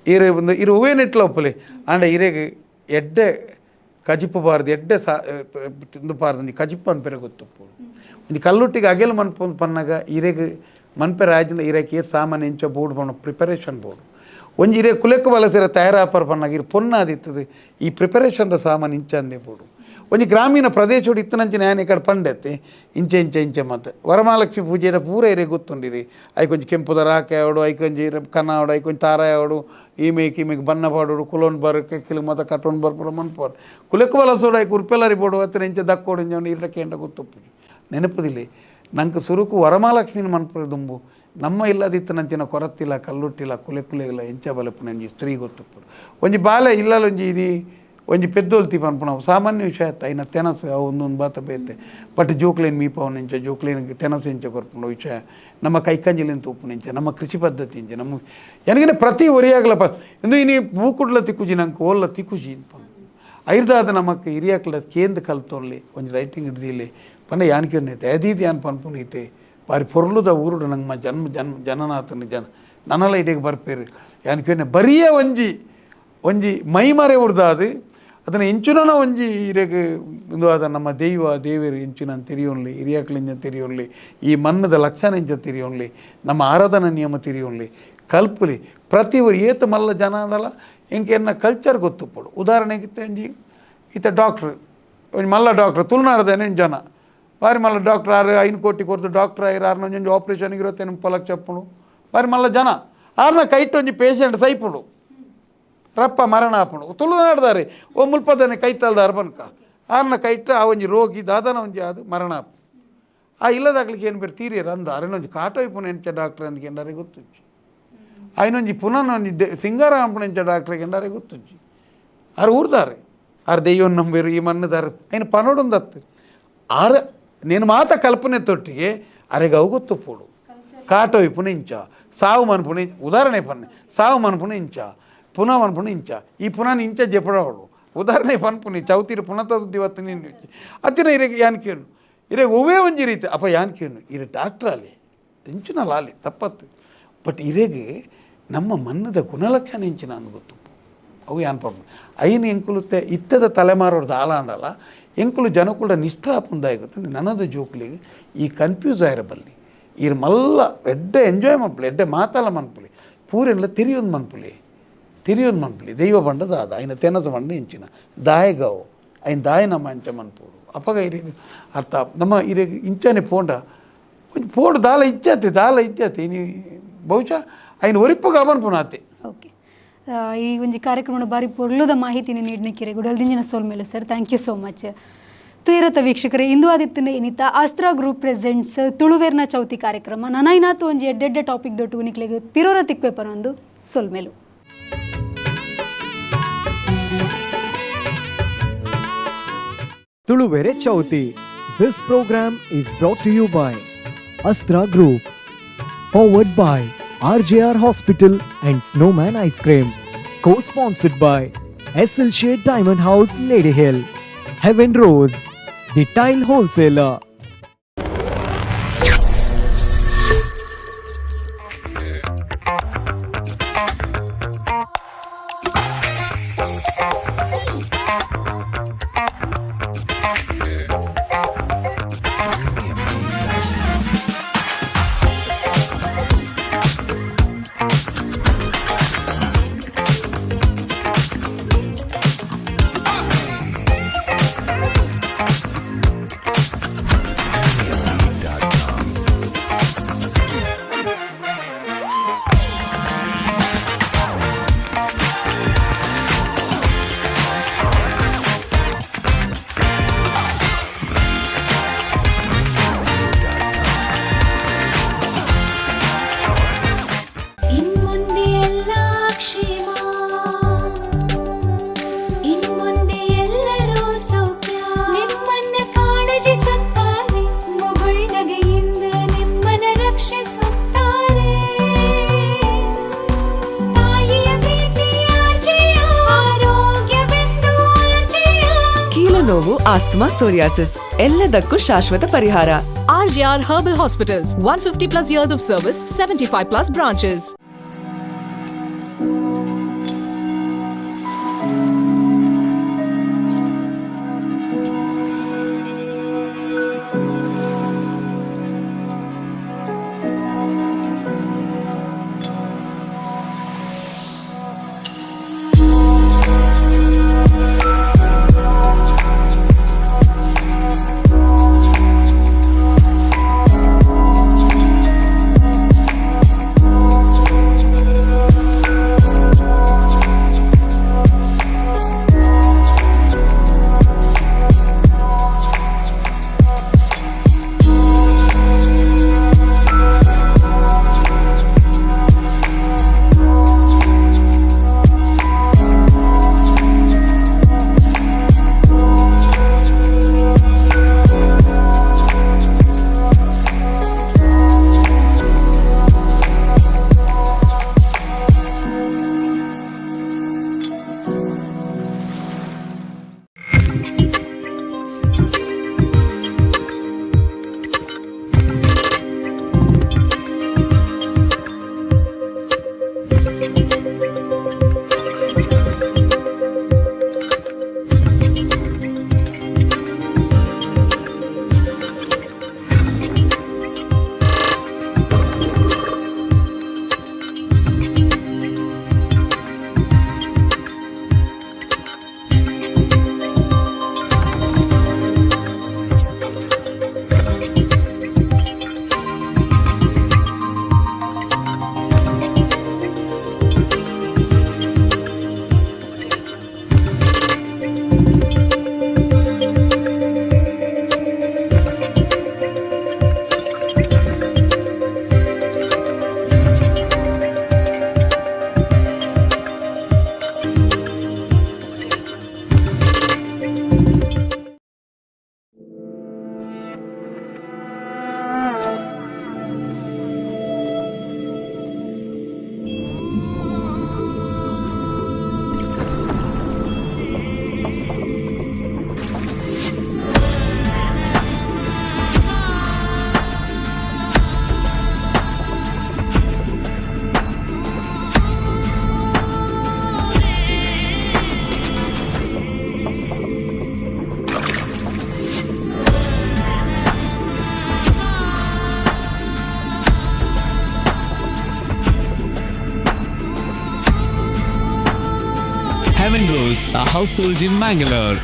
ಇರು ಒಂದು ಇರು ಹೂವೇ ನೆಟ್ಲ ಒಪ್ಪಲಿ ಆಂಡ ಇರೆಗ್ ಎಡ್ಡೆ ಕಜಿಪು ಬಾರ್ದು ಎಡ್ಡೆ ಸಾ ತಿಂದು ಬಾರ್ದು ಒಂಜಿ ಕಜಿಪು ಅನ್ಪೆರೆ ಗೊತ್ತುಪ್ಪು. ಒಂಜಿ ಕಲ್ಲುಟ್ಟಿಗೆ ಅಗೆಲ್ ಮನ್ಪು ಪನ್ನಾಗ ಇರೆಗ್ ಮನ್ಪೆರೆ ಆಜಿನ ಇರೆಕ್ ಏರ್ ಸಾಮಾನ್ಯ ಇಂಚ ಬೋರ್ಡ್ ಪನ್ನ ಪ್ರಿಪರೇಷನ್ ಬೋರ್ಡ್ ಒಂಜಿ ಇರೆ ಕುಲೆಕ್ಕು ವಲಸಿರ ತಯಾರಾಪರ್ ಪನ್ನಾಗ ಇರು ಪೊನ್ನಾದಿತ್ತದು ಈ ಪ್ರಿಪರೇಷನ್ದ ಸಾಮಾನು ಇಂಚ ಅಂದೇ ಬೋರ್ಡು. ಒಂಜಿ ಗ್ರಾಮೀಣ ಪ್ರದೇಶೋಡು ಇತ್ತನಂಚಿನ ಯಾನ್ ಈ ಕಡೆ ಪಂಡೆತ್ತೆ ಇಂಚೆ ಇಂಚೆ ಇಂಚೆ ಮತ್ತೆ ವರಮಹಾಲಕ್ಷ್ಮಿ ಪೂಜೆದ ಪೂರ ಇರೆ ಗೊತ್ತುಂಡಿರಿ. ಐಕೊಂಜಿ ಕೆಂಪುದ ರಾಕೆ ಆವಡು ಐಕೊಂಜಿ ಕನ್ನ ಆವಡು ಐಕೊಂಜಿ ತಾರಾಯ ಆವಡು ಈಮೇಕ್ ಈಮೇಕ್ ಬಣ್ಣ ಪಾಡೋಡು ಕುಲೋನ್ ಬರ್ ಕೆಕ್ಕಿಲು ಮತ ಕಟ್ಟೋನ್ ಬರ್ ಪೂರ ಮನ್ಪೋರು ಕುಲೆಕ್ಕು ಬಲಸೋಡು ಐಕ್ ಉರ್ಪೆಲ್ಲರಿ ಬೋಡು ಅತ್ತನ ಇಂಚೆ ದಕ್ಕೋಡು ಇಂಚೆ ಇರ್ಡ ಕೇಂಡ ಗೊತ್ತುಪ್ಪು ನೆನಪುದಿಲ್ಲ. ನಂಗೆ ಸುರುಕು ವರಮಹಾಲಕ್ಷ್ಮಿನ ಮನ್ಪುರ ದುಂಬು ನಮ್ಮ ಇಲ್ಲದಿತ್ತನಂಚಿನ ಕೊರತಿಲ್ಲ ಕಲ್ಲುಟ್ಟಿಲ್ಲ ಕುಲೆ ಕುಲೆಗಿಲ್ಲ ಎಂಚ ಬಲಪು ನಂಜಿ ಸ್ತ್ರೀ ಗೊತ್ತುಪ್ಪು. ಒಂಜಿ ಬಾಲೆ ಇಲ್ಲಲೊಂಜಿ ಇನಿ ಒಂಜಿ ಪೆದ್ದೋಲ್ತಿ ಪನ್ಪುನವು ಸಾಮಾನ್ಯ ವಿಷಯ ಆಯ್ತು ಐನ ತೆನಸು ಅವು ಒಂದೊಂದು ಬಾತ ಬೇತೆ ಬಟ್ ಜೋಕ್ಲೇನ್ ಮೀಪವನ ಇಂಚ ಜೋಕ್ಲೇನ್ ತೆನಸು ಇಂಚ ಕೊರ್ಪುಂಡು ವಿಷಯ ನಮ್ಮ ಕೈಕಂಜಿಲಿನ ತೂಪುನ ಇಂಚ ನಮ್ಮ ಕೃಷಿ ಪದ್ಧತಿ ಇಂಚ ನಮ್ಮ ಎನಗಿನ ಪ್ರತಿ ಒರಿಯಾಗಲಪ್ಪ ಇಂದು ಇನಿ ಬೂಕುಡ್ಲ ತಿಕ್ಕುಜಿ ನಂಗೆ ಓಲ್ಲ ತಿಕ್ಕುಜಿ ಐರ್ದಾದ ನಮಕ್ ಹಿರಿಯಾಕ್ಲ ಕೇಂದ್ರ ಕಲ್ತೊರ್ಲಿ ಒಂಜಿ ರೈಟಿಂಗ್ ಹಿಡ್ದಿಲ್ಲಿ ಪಂಡ ಯಾನ್ಕೆ ಒಂದೈತೆ ಅದೀತಿ ಯಾನ್ ಪನ್ಪುನೈತೆ ಬಾರಿ ಪೊರ್ಲುದ ಊರುಡು ನಂಗೆ ಜನ್ಮ ಜನ್ಮ ಜನನಾಥನ ಜನ ನನಲ ಇಡೀಗ ಬರ್ಪೇರು ಯಾನ್ಕೆ ಬರಿಯ ಒಂಜಿ ಒಂಜಿ ಮೈಮರೆ ಉಡ್ದಾದು ಅದನ್ನು ಇಂಚುನನ ಒಂಜಿ ಇರೆಗ್ ಇಂದು ಆದ ನಮ್ಮ ದೈವ ದೇವರು ಇಂಚಿನ ತೆರಿಯೊನ್ಲಿ ಹಿರಿಯಾಕ್ಲಿಂಜ ತೆರಿಯೊನ್ಲಿ ಈ ಮನ್ನದ ಲಕ್ಷಣ ಇಂಚ ತೆರಿಯೊನ್ಲಿ ನಮ್ಮ ಆರಾಧನಾ ನಿಯಮ ತೆರಿಯೊನ್ಲಿ ಕಲ್ಪುಲಿ ಪ್ರತಿ ಒರಿ ಏತ ಮಲ್ಲ ಜನ ಆಡಲ ಇಂಕೆ ಎನ್ನ ಕಲ್ಚರ್ ಗೊತ್ತುಪ್ಪಡು. ಉದಾಹರಣೆಗೆ ಒಂಜಿ ಈತ ಡಾಕ್ಟ್ರ್ ಒಂಜಿ ಮಲ್ಲ ಡಾಕ್ಟ್ರ್ ತುಳುನಾಡ್ದೇನೆ ಜನ ಬಾರಿ ಮಲ್ಲ ಡಾಕ್ಟ್ರ್ ಆರು 5 ಕೋಟಿ ಕೊರ್ದು ಡಾಕ್ಟ್ರ್ ಆಯ್ರು ಆರ್ನ ಒಂಜೊಂಜಿ ಆಪ್ರೇಷನ್ ಇರುತ್ತೆ 30 ಲಕ್ಷ ಅಪ್ಪುಂಡು ಬಾರಿ ಮಲ್ಲ ಜನ ಆರ್ನ ಕೈಟ್ ಒಂಜಿ ಪೇಷಂಟ್ ಸೈಪುಂಡು ರಪ್ಪ ಮರಣ ಆಪುಂಡು ತುಳುನಾಡ್ದಾರೆ ಓ ಮುಲ್ಪದನೆ ಕೈತಲ್ದಾರ ಬನ್ಕ ಆರ್ನ ಕೈಟ್ ಆ ಒಂಜಿ ರೋಗಿ ದಾದನ ಒಂಜಿ ಅದು ಮರಣ ಆಪು ಆ ಇಲ್ಲದಾಗ್ಲಿಕ್ಕೆ ಏನು ಬೇರೆ ತೀರಿಯರ್ ಅಂದ ಅರೆನೊಂಜಿ ಕಾಟೋ ಇಪ್ಪುನ ಎಂಚ ಡಾಕ್ಟ್ರ್ ಅಂದ್ಕೆ ಎಂಡಾರೆ ಗೊತ್ತುಂಚಿ ಆಯ್ನೊಂಜಿ ಪುನಃ ಒಂಜಿ ಸಿಂಗಾರ ಅಂಪುನ ಎಂಚ ಡಾಕ್ಟ್ರಿಗೆ ಎಂಡಾರೆ ಗೊತ್ತುಂಚಿ ಆರು ಊರ್ದಾರೆ ಆರು ದೈವನ್ ನಂಬೇರು ಈ ಮಣ್ಣದಾರು ఆయన ಪನೋಡೊಂದತ್ತು ಆರ నేను ಮಾತ ಕಲ್ಪನೆ ತೊಟ್ಟಿಗೆ ಅರೆಗೆ ಅವು ಗೊತ್ತು ಪೋಡು ಕಾಟೋ ಇಪ್ಪುನ ಇಂಚ ಸಾವು ಮನ್ಪುನ ಉದಾಹರಣೆ ಪನ್ನೆ ಸಾವು ಮನ್ಪುನ ಇಂಚ ಪುನಃ ಮನ್ಪುನ ಇಂಚ ಈ ಪುನಃ ಇಂಚ ಜಪಡವಳು ಉದಾಹರಣೆ ಪನ್ಪುನಿ ಚೌತಿರು ಪುನಃ ತದ್ದು ನೀನು ಅತ್ತಿನ ಇರೆಗೆ ಯಾನ್ಕೇನು ಇರೆಗೆ ಒವ್ವೇ ಒಂಜಿ ರೀತಿ ಅಪ್ಪ ಯಾನ್ಕೇನು ಇರೆ ಡಾಕ್ಟ್ರ್ ಅಲ್ಲಿ ಇಂಚಿನ ಲಾಲಿ ತಪ್ಪತ್ತು ಬಟ್ ಇರೆಗೆ ನಮ್ಮ ಮನ್ನದ ಗುಣಲಕ್ಷಣ ಇಂಚಿನ ಅಂದ್ ಗೊತ್ತು ಅವು ಯಾನ್ ಪಾಪ ಐನು ಎಂಕುಲುತ್ತೆ ಇತ್ತದ ತಲೆಮಾರೋರ್ದು ಆಲಾಂಡಲ್ಲ ಎಂಕುಲು ಜನಕುಲ ನಿಷ್ಠ ಆಪುಂದಾಯ ಗೊತ್ತು ನನದ ಜೋಕ್ಲಿಗೆ ಈ ಕನ್ಫ್ಯೂಸ್ ಆಯಿರಬಲ್ಲಿ ಈ ಮಲ್ಲ ಎಡ್ಡೆ ಎಂಜಾಯ್ ಮನ್ಪುಲಿ ಎಡ್ಡೆ ಮಾತಲ್ಲ ಮನ್ಪುಲಿ ಪೂರೆಲ್ಲ ತಿರಿಯೊಂದು ಮನ್ಪುಲಿ ತಿರಿಯೊಂದು ಮನ್ಪುಲಿ ದೈವ ಬಂಡದ ಅದ ಐನ ತೆನಸ ಬಂಡ ಇಂಚಿನ ದಾಯಗವು ಐನ ದಾಯ ನಮ್ಮ ಅಂಚ ಮನ್ಪೋಡು ಅಪ್ಪಗ ಇರಿ ಅರ್ಥ ನಮ್ಮ ಇರೆ ಇಂಚನೆ ಪೋಂಡ ಒಂಜಿ ಪೋಡು ದಾಲ ಇಚ್ಚಾತೆ ದಾಲ ಇಚ್ಚಾತೆ ಇನಿ ಬಹುಶಃ ಐನ ಒರಿಪ್ಪುಗ ಅವನ್ಪುನಾತೆ. ಓಕೆ ಈ ಒಂಜಿ ಕಾರ್ಯಕ್ರಮ ಬಾರಿ ಪೊರ್ಲುದ ಮಾಹಿತಿನ ನೀಡಿನ ಗುಡಲ್ದಿಂಜಿನ ಸೋಲ್ಮೇಲು sir, thank you so much. ತುಯರತ ವೀಕ್ಷಕರೇ, ಇಂದು ಆದಿತ್ತಿನ ಇನಿತ ಅಸ್ತ್ರ ಗ್ರೂಪ್ ಪ್ರೆಸೆಂಟ್ಸ್ ತುಳುವೇರ್ನ ಚೌತಿ ಕಾರ್ಯಕ್ರಮ ನನೈನಾತು ಒಂಜಿ ಎಡ್ಡೆಡ್ಡೆ ಟಾಪಿಕ್ ದೊಟ್ಟು ನಿಕ್ಲೆಗ್ ಪಿರೋರ ತಿಕ್ವೆ ಪರೊಂದು ಸೊಲ್ಮೇಲು. Tuluvere Chauthi. This program is brought to you by Astra Group, powered by RJR Hospital and Snowman Ice Cream, co-sponsored by SL Shade Diamond House, Lady Hill, Heaven Rose, the tile wholesaler. ಇನ್ಮುಂದೆ ಎಲ್ಲ ಕ್ಷೇಮ, ಇನ್ಮುಂದೆ ಎಲ್ಲರೂ ಸೌಖ್ಯ. ನಿಮ್ಮನ್ನ ಕಾಳಜಿಸುತ್ತಾರೆ, ಮುಗುಳ್ನಗೆಯಿಂದ ನಿಮ್ಮನ್ನ ರಕ್ಷಿಸುತ್ತಾರೆ. ತಾಯಿಯ ಪ್ರೀತಿ ಆರ್ಜೆಯ, ಆರೋಗ್ಯವೆಂದು ಆರ್ಜೆಯ. ಕೀಲು ನೋವು, ಆಸ್ತಮಾ, ಸೋರಿಯಾಸಿಸ್ ಎಲ್ಲದಕ್ಕೂ ಶಾಶ್ವತ ಪರಿಹಾರ. RJR Herbal Hospitals, 150 plus years of service, 75 plus branches. Heaven Rose, a household in Mangalore.